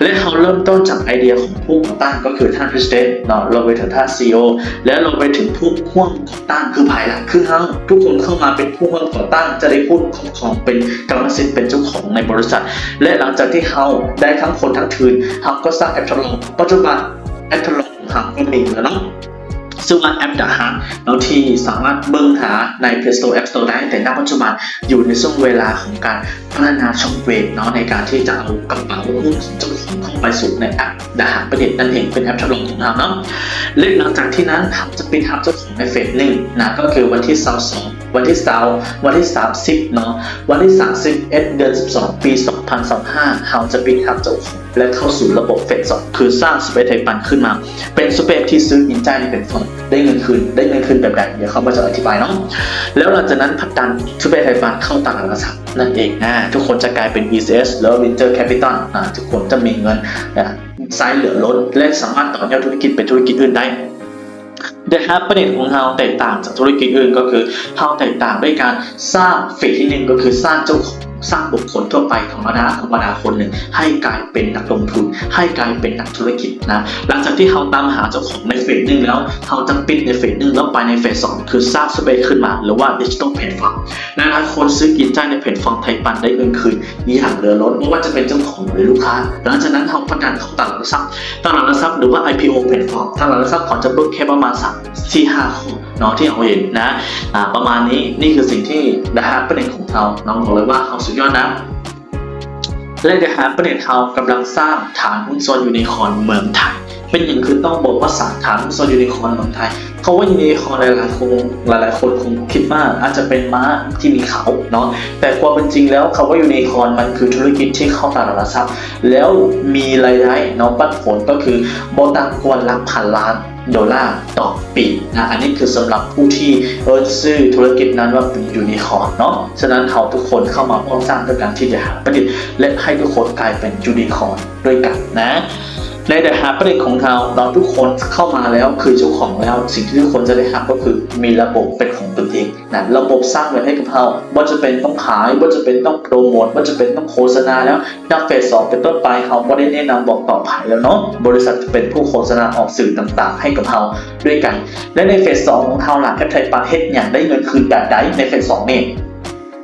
ແລະ ເຮົາເລີ່ມຕົ້ນຈາກໄອເດຍຂອງຜູ້ກໍ່ຕັ້ງ ກໍຄືທ່ານ President ເນາະ ລວມໄປເຖິງທ່ານ CEO ແລະ ລວມໄປເຖິງຜູ້ຮ່ວມກໍ່ຕັ້ງ ຄືໃຜລະ? ຄືເຮົາ ທຸກຄົນເຂົ້າມາເປັນຜູ້ຮ່ວມກໍ່ຕັ້ງ ຈະໄດ້ຮູ້ຄອບຄອງເປັນກຳມະສິດ ເປັນເຈົ້າຂອງໃນບໍລິສັດ. ແລະ ຫຼັງຈາກທີ່ເຮົາໄດ້ທັງຄົນທັງທຶນ ເຮົາກໍສ້າງແອັບທົດລອງ. ປັດຈຸບັນແອັບທົດລອງຂອງເຮົາກໍມີແລ້ວເນາະ ຊື່ວ່າແອັບ The Hack ເນາະ ທີ່ສາມາດເບິ່ງຫາໃນ Play Store App Store ໄດ້ ແຕ່ນະປັດຈຸບັນຢູ່ໃນຊ່ວງເວລາຂອງການພັດທະນາຊອບແວເນາະ ໃນການທີ່ຈະເອົາກະເປົາຂອງເຈົ້າຂອງເຂົ້າໄປສູ່ໃນແອັບ The Hack Planet ນັ້ນເອງ ເປັນແອັບທົດລອງຂອງເຮົາເນາະ. ແລະ ຫຼັງຈາກທີ່ນັ້ນເຮົາຈະປິດຮັບເຈົ້າຂອງໃນເຟສໜຶ່ງນະ ກໍຄືວັນທີຊາວສອງ ວັນທີຊາວ ວັນທີສາມສິບເນາະ ວັນທີສາມສິບເອັດ ເດືອນສິບສອງ ປີສອງພັນຊາວຫ້າ ເຮົາຈະປິດຮັບເຈົ້າຂອງ ແລະ ເຂົ້າສູ່ລະບົບເຟສສອງ ຄືສ້າງ Super App ໄທປັນ ຂຶ້ນມາ ເປັນ Super App ທີ່ຊື້ກິນຈ່າຍໃນແພລດຟອມ ໄດ້ເງິນຄືນ ໄດ້ເງິນຄືນແບບໃດ ດຽວເຮົາມາຈະອະທິບາຍເນາະ. ແລ້ວຫຼັງຈາກນັ້ນຜັກດັນ Super App ໄທປັນ ເຂົ້າຕະຫຼາດຫຼັກຊັບນັ້ນເອງ. ອາ ທຸກຄົນຈະກາຍເປັນ VCS ຫຼືວ່າ Venture Capital ອາ ທຸກຄົນຈະມີເງິນ ອາ ໃຊ້ເຫຼືອລົ້ນ ແລະ ສາມາດຕໍ່ຍອດທຸລະກິດໄປທຸລະກິດອື່ນໄດ້. The Hack Planet ຂອງເຮົາແຕກຕ່າງຈາກທຸລະກິດອື່ນ ກໍຄືເຮົາແຕກຕ່າງດ້ວຍການສ້າງເຟສທີໜຶ່ງ ກໍຄືສ້າງເຈົ້າຂອງ ສ້າງບຸກຄົນທົ່ວໄປທຳມະດາ ທຳມະດາຄົນໜຶ່ງ ໃຫ້ກາຍເປັນນັກລົງທຶນ ໃຫ້ກາຍເປັນນັກທຸລະກິດນະ. ຫຼັງຈາກທີ່ເຮົາຕາມຫາເຈົ້າຂອງໃນເຟສໜຶ່ງແລ້ວ ເຮົາຈະປິດໃນເຟສໜຶ່ງ ແລ້ວໄປໃນເຟສສອງ ຄືສ້າງ Super App ຂຶ້ນມາ ຫຼືວ່າ Digital Platform. ຫຼາຍໆຄົນຊື້ກິນຈ່າຍໃນແພລດຟອມໄທປັນ ໄດ້ເງິນຄືນຢ່າງເຫຼືອລົ້ນ ບໍ່ວ່າຈະເປັນເຈົ້າຂອງ ຫຼື ລູກຄ້າ. ຫຼັງຈາກນັ້ນເຮົາພັກດັນເຂົ້າຕະຫຼາດຫຼັກຊັບ ຕະຫຼາດຫຼັກຊັບ ຫຼືວ່າ ໄອພີໂອ ແພລດຟອມ ຕະຫຼາດຫຼັກຊັບເຂົາຈະເບິ່ງແຄ່ປະມານສາມ ສີ່ ຫ້າ ຂໍ້ເນາະ ທີ່ເຮົາເຫັນນະ ອາ ປະມານນີ້. ນີ້ຄືສິ່ງທີ່ The Hack Planet ຂອງເຮົາ ເຮົາບອກເລີຍວ່າເຮົາສຸດຍອດນະ. ແລະ The Hack Planet ເຮົາກຳລັງສ້າງຖານຫຸ້ນສ່ວນຢູນິຄອນເມືອງໄທ. ເປັນຫຍັງຄືຕ້ອງບອກວ່າສ້າງຖານຫຸ້ນສ່ວນຢູນິຄອນເມືອງໄທ? ຄຳວ່າຢູນິຄອນ ຫຼາຍໆຄົນ ຫຼາຍໆຄົນຄົງຄິດວ່າອາດຈະເປັນມ້າທີ່ມີເຂົາເນາະ ແຕ່ຄວາມເປັນຈິງແລ້ວ ຄຳວ່າຢູນິຄອນມັນຄືທຸລະກິດທີ່ເຂົ້າຕະຫຼາດຫຼັກຊັບ ແລ້ວມີລາຍໄດ້ເນາະ ປັນຜົນກໍຄືບໍ່ຕ່ຳກວ່າຫຼັກພັນລ້ານໂດລາຕໍ່ປີນະ. ອັນນີ້ຄືສຳລັບຜູ້ທີ່ເອີ້ນຊື່ທຸລະກິດນັ້ນວ່າເປັນຢູນິຄອນເນາະ. ສະນັ້ນເຮົາທຸກຄົນເຂົ້າມາຮ່ວມສ້າງດ້ວຍກັນທີ່ຈະຫາປະດິດ ແລະ ໃຫ້ທຸກຄົນກາຍເປັນຢູນິຄອນດ້ວຍກັນນະ. ໃນ The Hack Planet ຂອງເຮົາເນາະ ທຸກຄົນເຂົ້າມາແລ້ວຄືເຈົ້າຂອງແລ້ວ ສິ່ງທີ່ທຸກຄົນຈະໄດ້ຮັບກໍຄືມີລະບົບເປັນຂອງຕົນເອງນະ ລະບົບສ້າງເງິນໃຫ້ກັບເຮົາ ບໍ່ຈຳເປັນຕ້ອງຂາຍ ບໍ່ຈຳເປັນຕ້ອງໂປຣໂມດ ບໍ່ຈຳເປັນຕ້ອງໂຄສະນາແລ້ວ. ນັບເຟສສອງເປັນຕົ້ນໄປ ເຮົາບໍ່ໄດ້ແນະນຳບອກຕໍ່ໃຜແລ້ວເນາະ ບໍລິສັດຈະເປັນຜູ້ໂຄສະນາອອກສື່ຕ່າງໆໃຫ້ກັບເຮົາດ້ວຍກັນ. ແລະ ໃນເຟສສອງຂອງເຮົາລະ ແອັບໄທປັນເຮັດຫຍັງ ໄດ້ເງິນຄືນແບບໃດໃນເຟສສອງນີ້?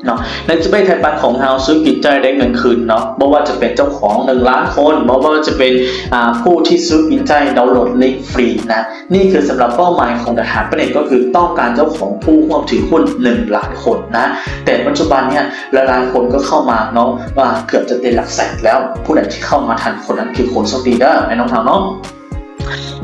ເນາະ ໃນສະເປດໄທປັນຂອງເຮົາຊື້ກິນຈ່າຍໄດ້ເງິນຄືນເນາະ ບໍ່ວ່າຈະເປັນເຈົ້າຂອງໜຶ່ງລ້ານຄົນ ບໍ່ວ່າຈະເປັນ ອ່າ ຜູ້ທີ່ຊື້ກິນຈ່າຍດາວໂຫຼດລິ້ງຟຣີນະ. ນີ້ຄືສຳລັບເປົ້າໝາຍຂອງ The Hypernet ກໍຄືຕ້ອງການເຈົ້າຂອງຜູ້ຮ່ວມຖືຫຸ້ນໜຶ່ງລ້ານຄົນນະ. ແຕ່ປັດຈຸບັນເນີ້ຍ ຫຼາຍໆຄົນກໍເຂົ້າມາເນາະ ວ່າເກືອບຈະເຕັມຫຼັກແສນແລ້ວ ຜູ້ໃດທີ່ເຂົ້າມາທັນຄົນນັ້ນຄືຄົນໂຊກດີເດີ ແມ່ນຂອງເຮົາເນາະ.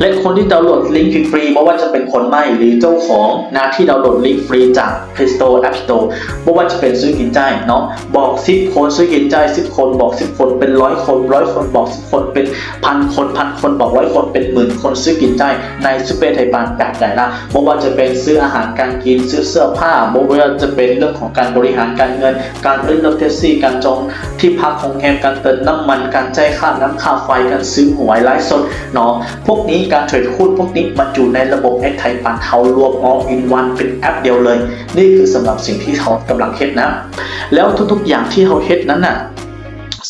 ແລະ ຄົນທີ່ດາວໂຫຼດລິ້ງຟຣີໆ ບໍ່ວ່າຈະເປັນຄົນໃໝ່ ຫຼື ເຈົ້າຂອງນະ ທີ່ດາວໂຫຼດລິ້ງຟຣີຈາກ Play Store App Store ບໍ່ວ່າຈະເປັນຊື້ກິນຈ່າຍເນາະ ບອກສິບຄົນຊື້ກິນຈ່າຍສິບຄົນ ບອກສິບຄົນເປັນຮ້ອຍຄົນ ຮ້ອຍຄົນບອກສິບຄົນເປັນພັນຄົນ ພັນຄົນບອກຮ້ອຍຄົນເປັນໝື່ນຄົນຊື້ກິນຈ່າຍໃນສະເປດໄທປັນແບບໃດລະ ບໍ່ວ່າຈະເປັນຊື້ອາຫານການກິນ ຊື້ເສື້ອຜ້າ ບໍ່ວ່າຈະເປັນເລື່ອງຂອງການບໍລິຫານການເງິນ ການເອີ້ນລົດແທັກຊີ ການຈອງທີ່ພັກໂຮງແຮມ ການເຕີມນ້ຳມັນ ການຈ່າຍຄ່ານ້ຳຄ່າໄຟ ການຊື້ຫວຍ ໄລຟ໌ສົດເນາະ ພວກນີ້ ການເທຣດຫຸ້ນພວກນີ້ ມັນຢູ່ໃນລະບົບແອັກໄທປັນເຮົາລວມ all in one ເປັນແອັບດຽວເລີຍ. ນີ້ຄືສຳລັບສິ່ງທີ່ເຮົາກຳລັງເຮັດນະ ແລ້ວທຸກໆຢ່າງທີ່ເຮົາເຮັດນັ້ນນະ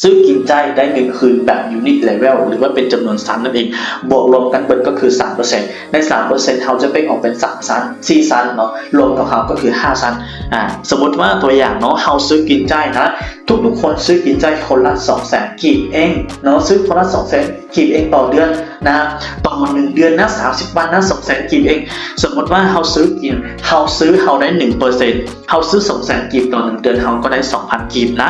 ຊື້ກິນຈ່າຍໄດ້ເງິນຄືນແບບ unit level ຫຼືວ່າເປັນຈຳນວນຊັ້ນນັ້ນເອງ ບວກລວມກັນເບິດກໍຄືສາມເປີເຊັນ. ໃນສາມເປີເຊັນ ເຮົາຈະແບ່ງອອກເປັນສາມຊັ້ນ ສີ່ຊັ້ນເນາະ ລວມກັບເຮົາກໍຄືຫ້າຊັ້ນ. ອາ ສົມມຸດວ່າຕົວຢ່າງເນາະ ເຮົາຊື້ກິນຈ່າຍນະ ທຸກໆຄົນຊື້ກິນຈ່າຍຄົນລະສອງແສນກີບເອງເນາະ ຊື້ຄົນລະສອງແສນ ກີບເອງຕໍ່ເດືອນນະ ຕໍ່ໜຶ່ງເດືອນນະ ສາມສິບວັນນະ ສອງແສນກີບເອງ. ສົມມຸດວ່າເຮົາຊື້ກິນ ເຮົາຊື້ ເຮົາໄດ້ໜຶ່ງເປີເຊັນ ເຮົາຊື້ສອງແສນກີບຕໍ່ໜຶ່ງເດືອນ ເຮົາກໍໄດ້ສອງພັນກີບນະ.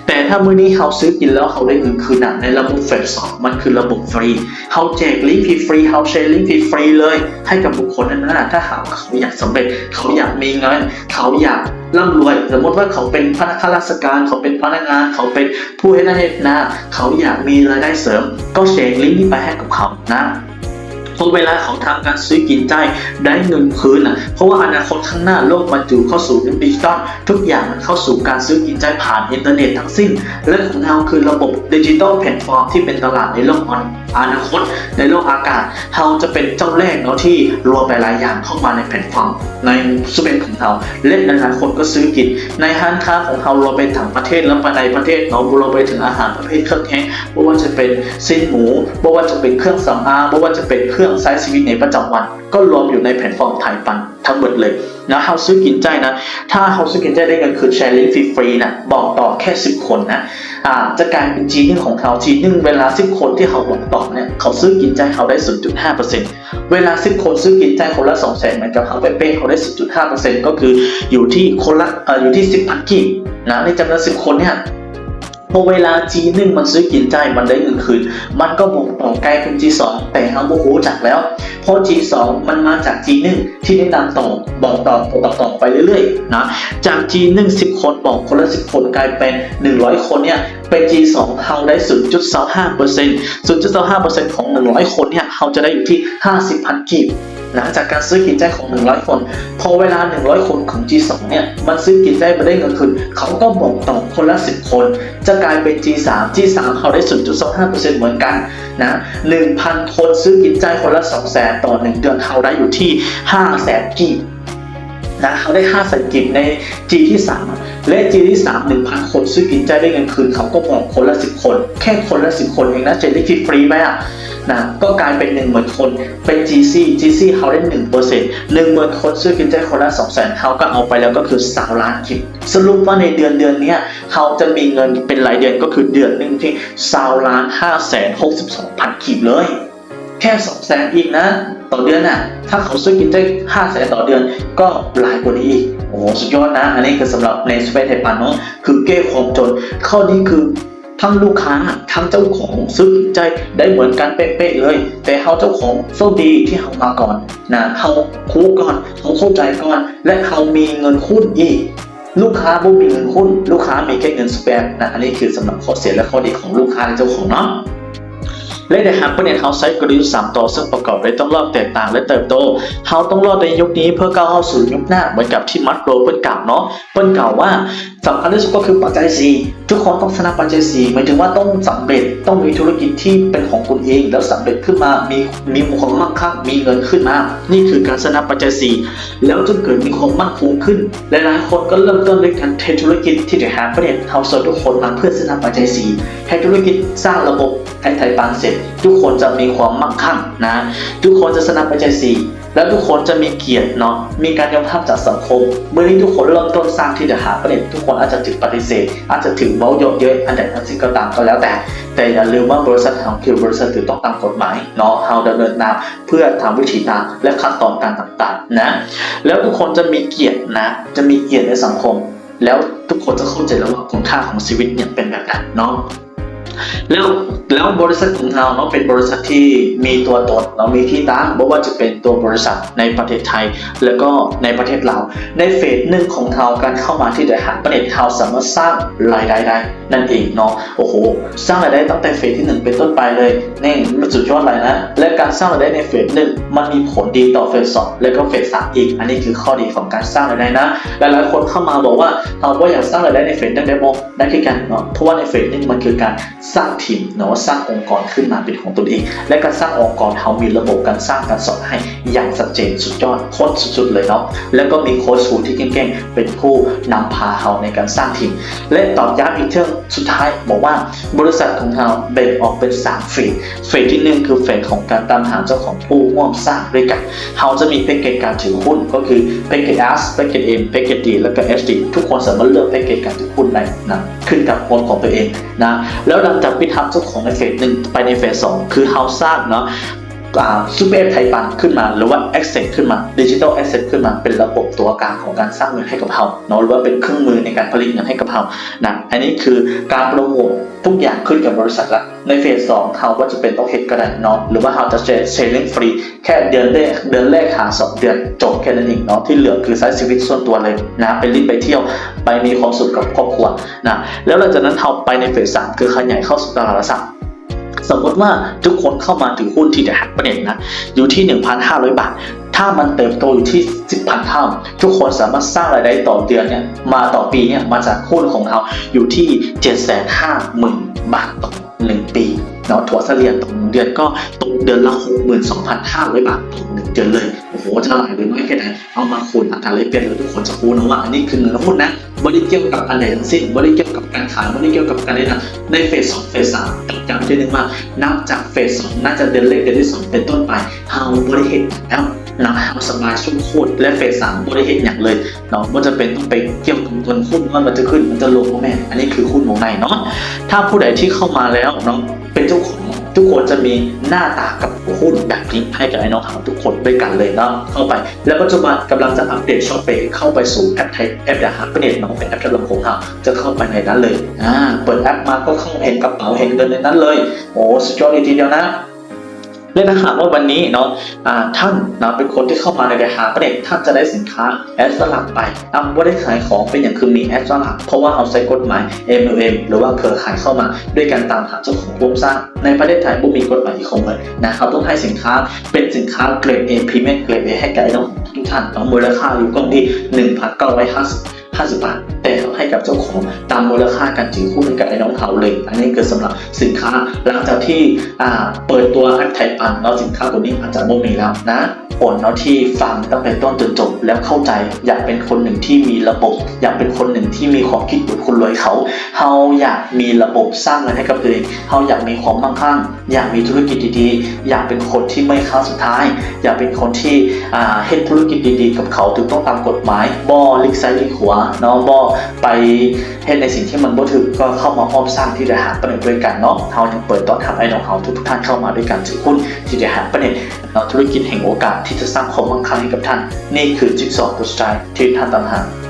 ແຕ່ຖ້າມື້ນີ້ເຮົາຊື້ກິນແລ້ວເຮົາໄດ້ເງິນຄືນນະ ໃນລະບົບເຟສສອງ ມັນຄືລະບົບຟຣີ ເຮົາແຈກລິ້ງຟຣີໆ ເຮົາແຊລິ້ງຟຣີໆເລີຍໃຫ້ກັບບຸກຄົນນັ້ນນະ ຖ້າຫາກວ່າເຂົາຢາກສຳເລັດ ເຂົາຢາກມີເງິນ ເຂົາຢາກລ່ຳລວຍ ສົມມຸດວ່າເຂົາເປັນພະນັກງານລາຊະການ ເຂົາເປັນພະນັກງານ ເຂົາເປັນຜູ້ເຮັດນາເຮັດນາ ເຂົາຢາກມີລາຍໄດ້ເສີມ ກໍແຊລິ້ງນີ້ໄປໃຫ້ກັບເຂົານະ. ເພາະເວລາເຂົາທຳການຊື້ກິນຈ່າຍໄດ້ເງິນຄືນນະ ເພາະວ່າອະນາຄົດຂ້າງໜ້າໂລກມັນຈະເຂົ້າສູ່ຍຸກດິຈິຕອນ ທຸກຢ່າງມັນເຂົ້າສູ່ການຊື້ກິນຈ່າຍຜ່ານອິນເຕີເນັດທັງສິ້ນ ແລະ ຂອງເຮົາຄືລະບົບດິຈິຕອນແພລດຟອມທີ່ເປັນຕະຫຼາດໃນໂລກອອນ ອະນາຄົດ ໃນໂລກອາກາດ ເຮົາຈະເປັນເຈົ້າແລກເນາະທີ່ລວມຫຼາຍໆຢ່າງເຂົ້າມາໃນແພລດຟອມ ໃນສະເປດຂອງເຮົາ ແລະ ຫຼາຍໆຄົນກໍຊື້ກິນໃນຮ້ານຄ້າຂອງເຮົາ ລວມໄປທັງປະເທດ ແລະ ພາຍໃນປະເທດເນາະ ລວມໄປເຖິງອາຫານປະເພດເຄື່ອງແຫ້ງ ບໍ່ວ່າຈະເປັນຊີ້ນໝູ ບໍ່ວ່າຈະເປັນເຄື່ອງສຳອາງ ບໍ່ວ່າຈະເປັນເຄື່ອງໃຊ້ຊີວິດໃນປະຈຳວັນ ກໍລວມຢູ່ໃນແພລດຟອມໄທປັນທັງໝົດເລີຍນະ. ເຮົາຊື້ກິນຈ່າຍນະ ຖ້າເຮົາຊື້ກິນຈ່າຍໄດ້ເງິນຄືນແຊລິ້ງຟຣີໆນະ ບອກຕໍ່ແຄ່ສິບຄົນນະ ອາ ຈະກາຍເປັນຈີໜຶ່ງຂອງເຮົາ ຈີໜຶ່ງ ເວລາສິບຄົນທີ່ເຮົາບອກຕໍ່ເນ່ຍ ເຂົາຊື້ກິນຈ່າຍເຮົາໄດ້ສູນຈຸດຫ້າເປີເຊັນ. ເວລາສິບຄົນຊື້ກິນຈ່າຍຄົນລະສອງແສນ ເໝືອນກັບເຮົາເປະໆ ເຮົາໄດ້ສູນຈຸດຫ້າເປີເຊັນ ກໍຄືຢູ່ທີ່ຄົນລະ ເອີ ຢູ່ທີ່ສິບພັນກີບນະ ໃນຈຳນວນສິບຄົນເນ່ຍ ພໍເວລາຈີໜຶ່ງມັນຊື້ກິນຈ່າຍ ມັນໄດ້ເງິນຄືນ ມັນກໍບອກຕໍ່ກາຍເປັນຈີສອງ ແຕ່ເຮົາບໍ່ຮູ້ຈັກແລ້ວ ເພາະຈີສອງມັນມາຈາກຈີໜຶ່ງທີ່ແນະນຳຕໍ່ ບອກຕໍ່ ບອກຕໍ່ໄປເລື້ອຍໆນະ ຈາກຈີໜຶ່ງ ສິບຄົນບອກຄົນລະສິບຄົນ ກາຍເປັນໜຶ່ງຮ້ອຍຄົນເນ່ຍ ເປັນຈີສອງ ເຮົາໄດ້ສູນຈຸດຊາວຫ້າເປີເຊັນ ສູນຈຸດຊາວຫ້າເປີເຊັນຂອງໜຶ່ງຮ້ອຍຄົນເນ່ຍ ເຮົາຈະໄດ້ຢູ່ທີ່ຫ້າສິບພັນກີບນະ ຈາກການຊື້ກິນຈ່າຍຂອງໜຶ່ງຮ້ອຍຄົນ. ພໍເວລາໜຶ່ງຮ້ອຍຄົນຂອງຈີສອງເນ່ຍ ມັນຊື້ກິນຈ່າຍ ມັນໄດ້ເງິນຄືນ ເຂົາກໍບອກຕໍ່ຄົນລະສິບຄົນ ຈະກາຍເປັນຈີສາມ ຈີສາມເຮົາໄດ້ສູນຈຸດຊາວຫ້າເປີເຊັນເໝືອນກັນນະ ໜຶ່ງພັນຄົນຊື້ກິນຈ່າຍຄົນລະສອງແສນ ຕໍ່ໜຶ່ງເດືອນ ເຮົາໄດ້ຢູ່ທີ່ຫ້າແສນກີບ ນະ ເຮົາໄດ້ຫ້າແສນກີບໃນຈີທີສາມ ແລະ ຈີທີສາມ ໜຶ່ງພັນຄົນຊື້ກິນຈ່າຍໄດ້ເງິນຄືນ ເຂົາກໍບອກຄົນລະສິບຄົນ ແຄ່ຄົນລະສິບຄົນເອງນະ ແຊລິ້ງຟຣີໆໄປອະນະ ກໍກາຍເປັນໜຶ່ງໝື່ນຄົນ ເປັນຈີສີ່ ຈີສີ່ເຮົາໄດ້ໜຶ່ງເປີເຊັນ ໜຶ່ງໝື່ນຄົນຊື້ກິນຈ່າຍຄົນລະສອງແສນ ເຮົາກໍເອົາໄປແລ້ວກໍຄືຊາວລ້ານກີບ. ສະຫຼຸບວ່າໃນເດືອນ ເດືອນເນີ້ຍ ເຮົາຈະມີເງິນເປັນລາຍເດືອນ ກໍຄືເດືອນໜຶ່ງທີ່ຊາວລ້ານຫ້າແສນຫົກສິບສອງພັນກີບເລີຍ. ແຄ່ສອງແສນອີກນະ ຕໍ່ເດືອນນະ ຖ້າເຂົາຊື້ກິນໄດ້ຫ້າແສນຕໍ່ເດືອນ ກໍຫຼາຍກວ່ານີ້ອີກ. ໂອ້ ສຸດຍອດນະ. ອັນນີ້ຄືສຳລັບໃນສະເປດໄທປັນເນາະ ຄືແກ້ຄວາມຈົນ. ຂໍ້ນີ້ຄືທັງລູກຄ້າ ທັງເຈົ້າຂອງຊື້ກິນໄດ້ເໝືອນກັນເປະໆເລີຍ ແຕ່ເຮົາເຈົ້າຂອງໂຊກດີທີ່ເຮົາມາກ່ອນນະ ເຮົາຮູ້ກ່ອນ ເຮົາເຂົ້າໃຈກ່ອນ ແລະ ເຮົາມີເງິນຮຸ້ນອີກ. ລູກຄ້າບໍ່ມີເງິນຮຸ້ນ ລູກຄ້າມີແຄ່ເງິນສະແປມນະ. ອັນນີ້ຄືສຳລັບຂໍ້ເສຍ ແລະ ຂໍ້ດີຂອງລູກຄ້າ ແລະ ເຈົ້າຂອງເນາະ. ແລະ ໃນ Hypernet ເຮົາໃຊ້ກົນລະຍຸດສາມຕໍ່ ເຊິ່ງປະກອບດ້ວຍຕ້ອງລອດ, ແຕກຕ່າງ ແລະ ເຕີບໂຕ. ເຮົາຕ້ອງລອດໃນຍຸກນີ້ເພື່ອກ້າວເຂົ້າສູ່ຍຸກໜ້າ ເໝືອນກັບທີ່ Musk Bro ເພິ່ນກ່າວເນາະ. ເພິ່ນກ່າວວ່າ ສຳຄັນທີ່ສຸດກໍຄືປັດໄຈສີ່ ທຸກຄົນຕ້ອງຊະນະປັດໄຈສີ່ ໝາຍເຖິງວ່າຕ້ອງສຳເລັດ ຕ້ອງມີທຸລະກິດທີ່ເປັນຂອງຕົນເອງ ແລ້ວສຳເລັດຂຶ້ນມາ ມີ ມີຄວາມມັ່ງຄັ່ງ ມີເງິນຂຶ້ນມາ. ນີ້ຄືການຊະນະປັດໄຈສີ່ ແລ້ວຈຶ່ງເກີດມີຄວາມໝັ້ນຄົງຂຶ້ນ. ຫຼາຍໆຄົນກໍເລີ່ມຕົ້ນດ້ວຍການເຮັດທຸລະກິດ. ທີ່ The Hypernet ເຮົາຊວນທຸກຄົນມາເພື່ອຊະນະປັດໄຈສີ່ ເຮັດທຸລະກິດ ສ້າງລະບົບແອັກໄທປັນເສັດ ທຸກຄົນຈະມີຄວາມມັ່ງຄັ່ງນະ ທຸກຄົນຈະຊະນະປັດໄຈສີ່. ແລ້ວທຸກຄົນຈະມີກຽດເນາະ ມີການຍອມຮັບຈາກສັງຄົມ. ມື້ນີ້ທຸກຄົນເລີ່ມຕົ້ນສ້າງທີ່ຈະຫາປະເດັນ ທຸກຄົນອາດຈະຖືກປະຕິເສດ ອາດຈະຖືກເວົ້າເຍາະເຍີ້ຍອັນໃດທັງສິ້ນກໍຕາມກໍແລ້ວແຕ່ ແຕ່ຢ່າລືມວ່າບໍລິສັດຂອງເຮົາຄືບໍລິສັດຖືກຕ້ອງຕາມກົດໝາຍເນາະ ເຮົາດຳເນີນງານເພື່ອຕາມວິທີການ ແລະ ຂັ້ນຕອນການຕ່າງໆນະ. ແລ້ວທຸກຄົນຈະມີກຽດນະ ຈະມີກຽດໃນສັງຄົມ ແລ້ວທຸກຄົນຈະເຂົ້າໃຈແລ້ວວ່າຄຸນຄ່າຂອງຊີວິດເປັນແບບໃດເນາະ. ແລ້ວ ແລ້ວບໍລິສັດຂອງເຮົາເນາະ ເປັນບໍລິສັດທີ່ມີຕົວຕົນເນາະ ມີທີ່ຕັ້ງ ບໍ່ວ່າຈະເປັນຕົວບໍລິສັດໃນປະເທດໄທ ແລ້ວກໍໃນປະເທດລາວ. ໃນເຟສໜຶ່ງຂອງເຮົາ ການເຂົ້າມາທີ່ຕະຫຼາດພາເນັດ ເຮົາສາມາດສ້າງລາຍໄດ້ໄດ້ນັ້ນເອງເນາະ. ໂອ້ໂຫ ສ້າງລາຍໄດ້ຕັ້ງແຕ່ເຟສທີໜຶ່ງເປັນຕົ້ນໄປເລີຍ ນີ້ມັນສຸດຍອດຫຼາຍນະ. ແລະ ການສ້າງລາຍໄດ້ໃນເຟສໜຶ່ງ ມັນມີຜົນດີຕໍ່ເຟສສອງ ແລະ ກໍເຟສສາມອີກ. ອັນນີ້ຄືຂໍ້ດີຂອງການສ້າງລາຍໄດ້ນະ. ຫຼາຍໆຄົນເຂົ້າມາບອກວ່າ ເຮົາບໍ່ຢາກສ້າງລາຍໄດ້ໃນເຟສໜຶ່ງໄດ້ບໍ່? ນັ້ນຄືການເນາະ ເພາະວ່າໃນເຟສໜຶ່ງມັນຄືການສ້າງທີມເນາະ ສ້າງອົງກອນຂຶ້ນມາເປັນຂອງຕົນເອງ ແລະ ການສ້າງອົງກອນ ເຮົາມີລະບົບການສ້າງການສອນໃຫ້ຢ່າງຊັດເຈນ ສຸດຍອດ ໂຄດສຸດໆເລີຍເນາະ. ແລ້ວກໍມີໂຄດຄູທີ່ເກັ່ງໆເປັນຜູ້ນຳພາເຮົາໃນການສ້າງທີມ. ແລະ ຕອກຢ້ຳອີກເທື່ອສຸດທ້າຍ ບອກວ່າບໍລິສັດຂອງເຮົາແບ່ງອອກເປັນສາມເຟສ. ເຟສທີໜຶ່ງຄືເຟສຂອງການຕາມຫາເຈົ້າຂອງຜູ້ຮ່ວມສ້າງດ້ວຍກັນ. ເຮົາຈະມີແພັກເກດການຖືຫຸ້ນ ກໍຄືແພັກເກດ S ແພັກເກດ M ແພັກເກດ D ແລະ ກໍ H D ທຸກຄົນສາມາດເລືອກແພັກເກດການຖືຫຸ້ນໄດ້ນະ ຂຶ້ນກັບງົບຂອງຕົວເອງນະ. ແລ້ວຫຼັງຈາກປິດຮັບເຈົ້າຂອງໃນເຟສໜຶ່ງ ໄປໃນເຟສສອງ ຄືເຮົາສ້າງເນາະ ອ່າ Super App Thai Fund ຂຶ້ນມາ ຫຼືວ່າ Asset ຂຶ້ນມາ Digital Asset ຂຶ້ນມາ ເປັນລະບົບຕົວກາງຂອງການສ້າງເງິນໃຫ້ກັບເຮົາເນາະ ຫຼືວ່າເປັນເຄື່ອງມືໃນການຜະລິດເງິນໃຫ້ກັບເຮົານະ. ອັນນີ້ຄືການໂປຣໂມດທຸກຢ່າງຂຶ້ນກັບບໍລິສັດລະ. ໃນເຟສສອງ ເຮົາບໍ່ຈຳເປັນຕ້ອງເຮັດກໍໄດ້ເນາະ ຫຼືວ່າເຮົາຈະ Selling Free ແຄ່ເດືອນແລກ ເດືອນແລກຫາສອງເດືອນ ຈົບແຄ່ນັ້ນເອງເນາະ. ທີ່ເຫຼືອຄືໃຊ້ຊີວິດສ່ວນຕົວເລີຍນະ ໄປຫຼິ້ນໄປທ່ຽວ ໄປມີຄວາມສຸກກັບຄອບຄົວນະ. ແລ້ວຫຼັງຈາກນັ້ນເຮົາໄປໃນເຟສສາມ ຄືຂະຫຍາຍເຂົ້າສູ່ຕະຫຼາດຫຼັກຊັບ. ສົມມຸດວ່າທຸກຄົນເຂົ້າມາຖືຫຸ້ນທີ່ The Hack Planet ນະ ຢູ່ທີ່ໜຶ່ງພັນຫ້າຮ້ອຍບາດ ຖ້າມັນເຕີບໂຕຢູ່ທີ່ສິບພັນເທົ່າ ທຸກຄົນສາມາດສ້າງລາຍໄດ້ຕໍ່ເດືອນເນຍ ມາຕໍ່ປີເນຍ ມາຈາກຫຸ້ນຂອງເຮົາຢູ່ທີ່ເຈັດແສນຫ້າໝື່ນບາດຕໍ່ໜຶ່ງປີເນາະ. ຖັວສະເລ່ຍຕໍ່ໜຶ່ງເດືອນກໍຕົກເດືອນລະຫົກໝື່ນສອງພັນຫ້າຮ້ອຍບາດຕໍ່ໜຶ່ງເດືອນເລີຍ. ໂອ້ໂຫ ຈະຫຼາຍຫຼືນ້ອຍແຄ່ໃດ ເອົາມາຄູນອັດຕາແລກປ່ຽນ ແລ້ວທຸກຄົນຈະຮູ້ນະວ່າອັນນີ້ຄືເງິນຫຸ້ນນະ. ບໍ່ໄດ້ກ່ຽວກັບອັນໃດທັງສິ້ນ ບໍ່ໄດ້ກ່ຽວກັບການຂາຍ ບໍ່ໄດ້ກ່ຽວກັບການເຮັດຫຍັງ. ໃນເຟສສອງ ເຟສສາມ ຕ້ອງຈຳເທື່ອໜຶ່ງວ່າ ນັບຈາກເຟສສອງ ນັບຈາກເດືອນແລກເດືອນທີສອງເປັນຕົ້ນໄປ ເຮົາບໍ່ໄດ້ເຮັດຫຍັງແລ້ວນະ ເຮົາສະບາຍຊຸ່ມໂຄດ ແລະ ເຟສສາມບໍ່ໄດ້ເຮັດຫຍັງເລີຍເນາະ. ບໍ່ຈຳເປັນຕ້ອງໄປກ່ຽວກັບເງິນຫຸ້ນວ່າມັນຈະຂຶ້ນ ມັນຈະລົງ ບໍ່ແມ່ນ. ອັນນີ້ຄືຫຸ້ນວົງໃນເນາະ. ຖ້າຜູ້ໃດທີ່ເຂົ້າມາແລ້ວເນາະ ເປັນເຈົ້າຂອງ ທຸກຄົນຈະມີໜ້າຕາກັບຫົວຫຸ້ນແບບນີ້ໃຫ້ກັບອ້າຍນ້ອງເຮົາທຸກຄົນດ້ວຍກັນເລີຍເນາະ. ເຂົ້າໄປ ແລະ ປັດຈຸບັນກຳລັງຈະອັບເດດ Shopee ເຂົ້າໄປສູ່ແອັບໄທ ແອັບ The Hack Planet ເນາະ ເປັນແອັບທະດຳຂອງເຮົາ ຈະເຂົ້າໄປໃນນັ້ນເລີຍ. ອ່າ ເປີດແອັບມາກໍເຂົ້າເຫັນກະເປົາ ເຫັນເງິນໃນນັ້ນເລີຍ. ໂອ້ ສຸດຍອດອີ່ຫຼີດຽວນະ. ແລະ ຖ້າຫາກວ່າວັນນີ້ເນາະ ອ່າ ທ່ານເນາະ ເປັນຄົນທີ່ເຂົ້າມາໃນ The Hack Planet ທ່ານຈະໄດ້ສິນຄ້າ Ads ຫຼັກໄປ. ເຮົາບໍ່ໄດ້ຂາຍຂອງ ເປັນຫຍັງຄືມີ Ads ຫຼັກ? ເພາະວ່າເຮົາໃຊ້ກົດໝາຍ MLM ຫຼືວ່າເຄືອຂ່າຍເຂົ້າມາ ດ້ວຍການຕາມຫາເຈົ້າຂອງໂຄງສ້າງ. ໃນປະເທດໄທບໍ່ມີກົດໝາຍ e-commerce ນະ. ເຮົາຕ້ອງໃຫ້ສິນຄ້າເປັນສິນຄ້າເກຣດ A ພຣີມຽມເກຣດ A ໃຫ້ກັບອ້າຍນ້ອງທຸກທ່ານເນາະ. ມູນລະຄ່າຢູ່ກ່ອງທີ່ໜຶ່ງພັນເກົ້າຮ້ອຍຫ້າສິບ ຫ້າສິບບາດ ແຕ່ເຮົາໃຫ້ກັບເຈົ້າຂອງຕາມມູນລະຄ່າການຖືຫຸ້ນໃຫ້ກັບອ້າຍນ້ອງເຮົາເລີຍ. ອັນນີ້ຄືສຳລັບສິນຄ້າ. ຫຼັງຈາກທີ່ ອ່າ ເປີດຕົວແອັບໄທປັນເນາະ ສິນຄ້າຕົວນີ້ອາດຈະບໍ່ມີແລ້ວນະ. ຄົນເນາະທີ່ຟັງຕັ້ງແຕ່ຕົ້ນຈົນຈົບແລ້ວເຂົ້າໃຈ ຢາກເປັນຄົນໜຶ່ງທີ່ມີລະບົບ ຢາກເປັນຄົນໜຶ່ງທີ່ມີຄວາມຄິດເໝືອນຄົນລວຍເຂົາ. ເຮົາຢາກມີລະບົບສ້າງເງິນໃຫ້ກັບຕົວເອງ ເຮົາຢາກມີຄວາມໝັ້ງຄັ່ງ ຢາກມີທຸລະກິດດີໆ ຢາກເປັນຄົນທີ່ໄມ່ຄັ້ງສຸດທ້າຍ ຢາກເປັນຄົນທີ່ ອ່າ ເຮັດທຸລະກິດດີໆກັບເຂົາຖືກຕ້ອງຕາມກົດໝາຍ ບໍ່ລີກຊ້າຍລີກຂວາເນາະ ບໍ່ໄປເຮັດໃນສິ່ງທີ່ມັນບໍ່ຖືກ. ກໍເຂົ້າມາຮ່ວມສ້າງທີ່ The Hack Planet ດ້ວຍກັນເນາະ. ເຮົາຍັງເປີດຕ້ອນຮັບອ້າຍນ້ອງເຮົາທຸກໆທ່ານເຂົ້າມາດ້ວຍການຖືຫຸ້ນທີ່ The Hack Planet ເນາະ. ທຸລະກິດແຫ່ງໂອກາດທີ່ຈະສ້າງຄວາມໝັ້ງຄັ່ງໃຫ້ກັບທ່ານ. ນີ້ຄືຈິກຊໍຕົວສຸດທ້າຍທີ່ທ່ານຕາມຫາ.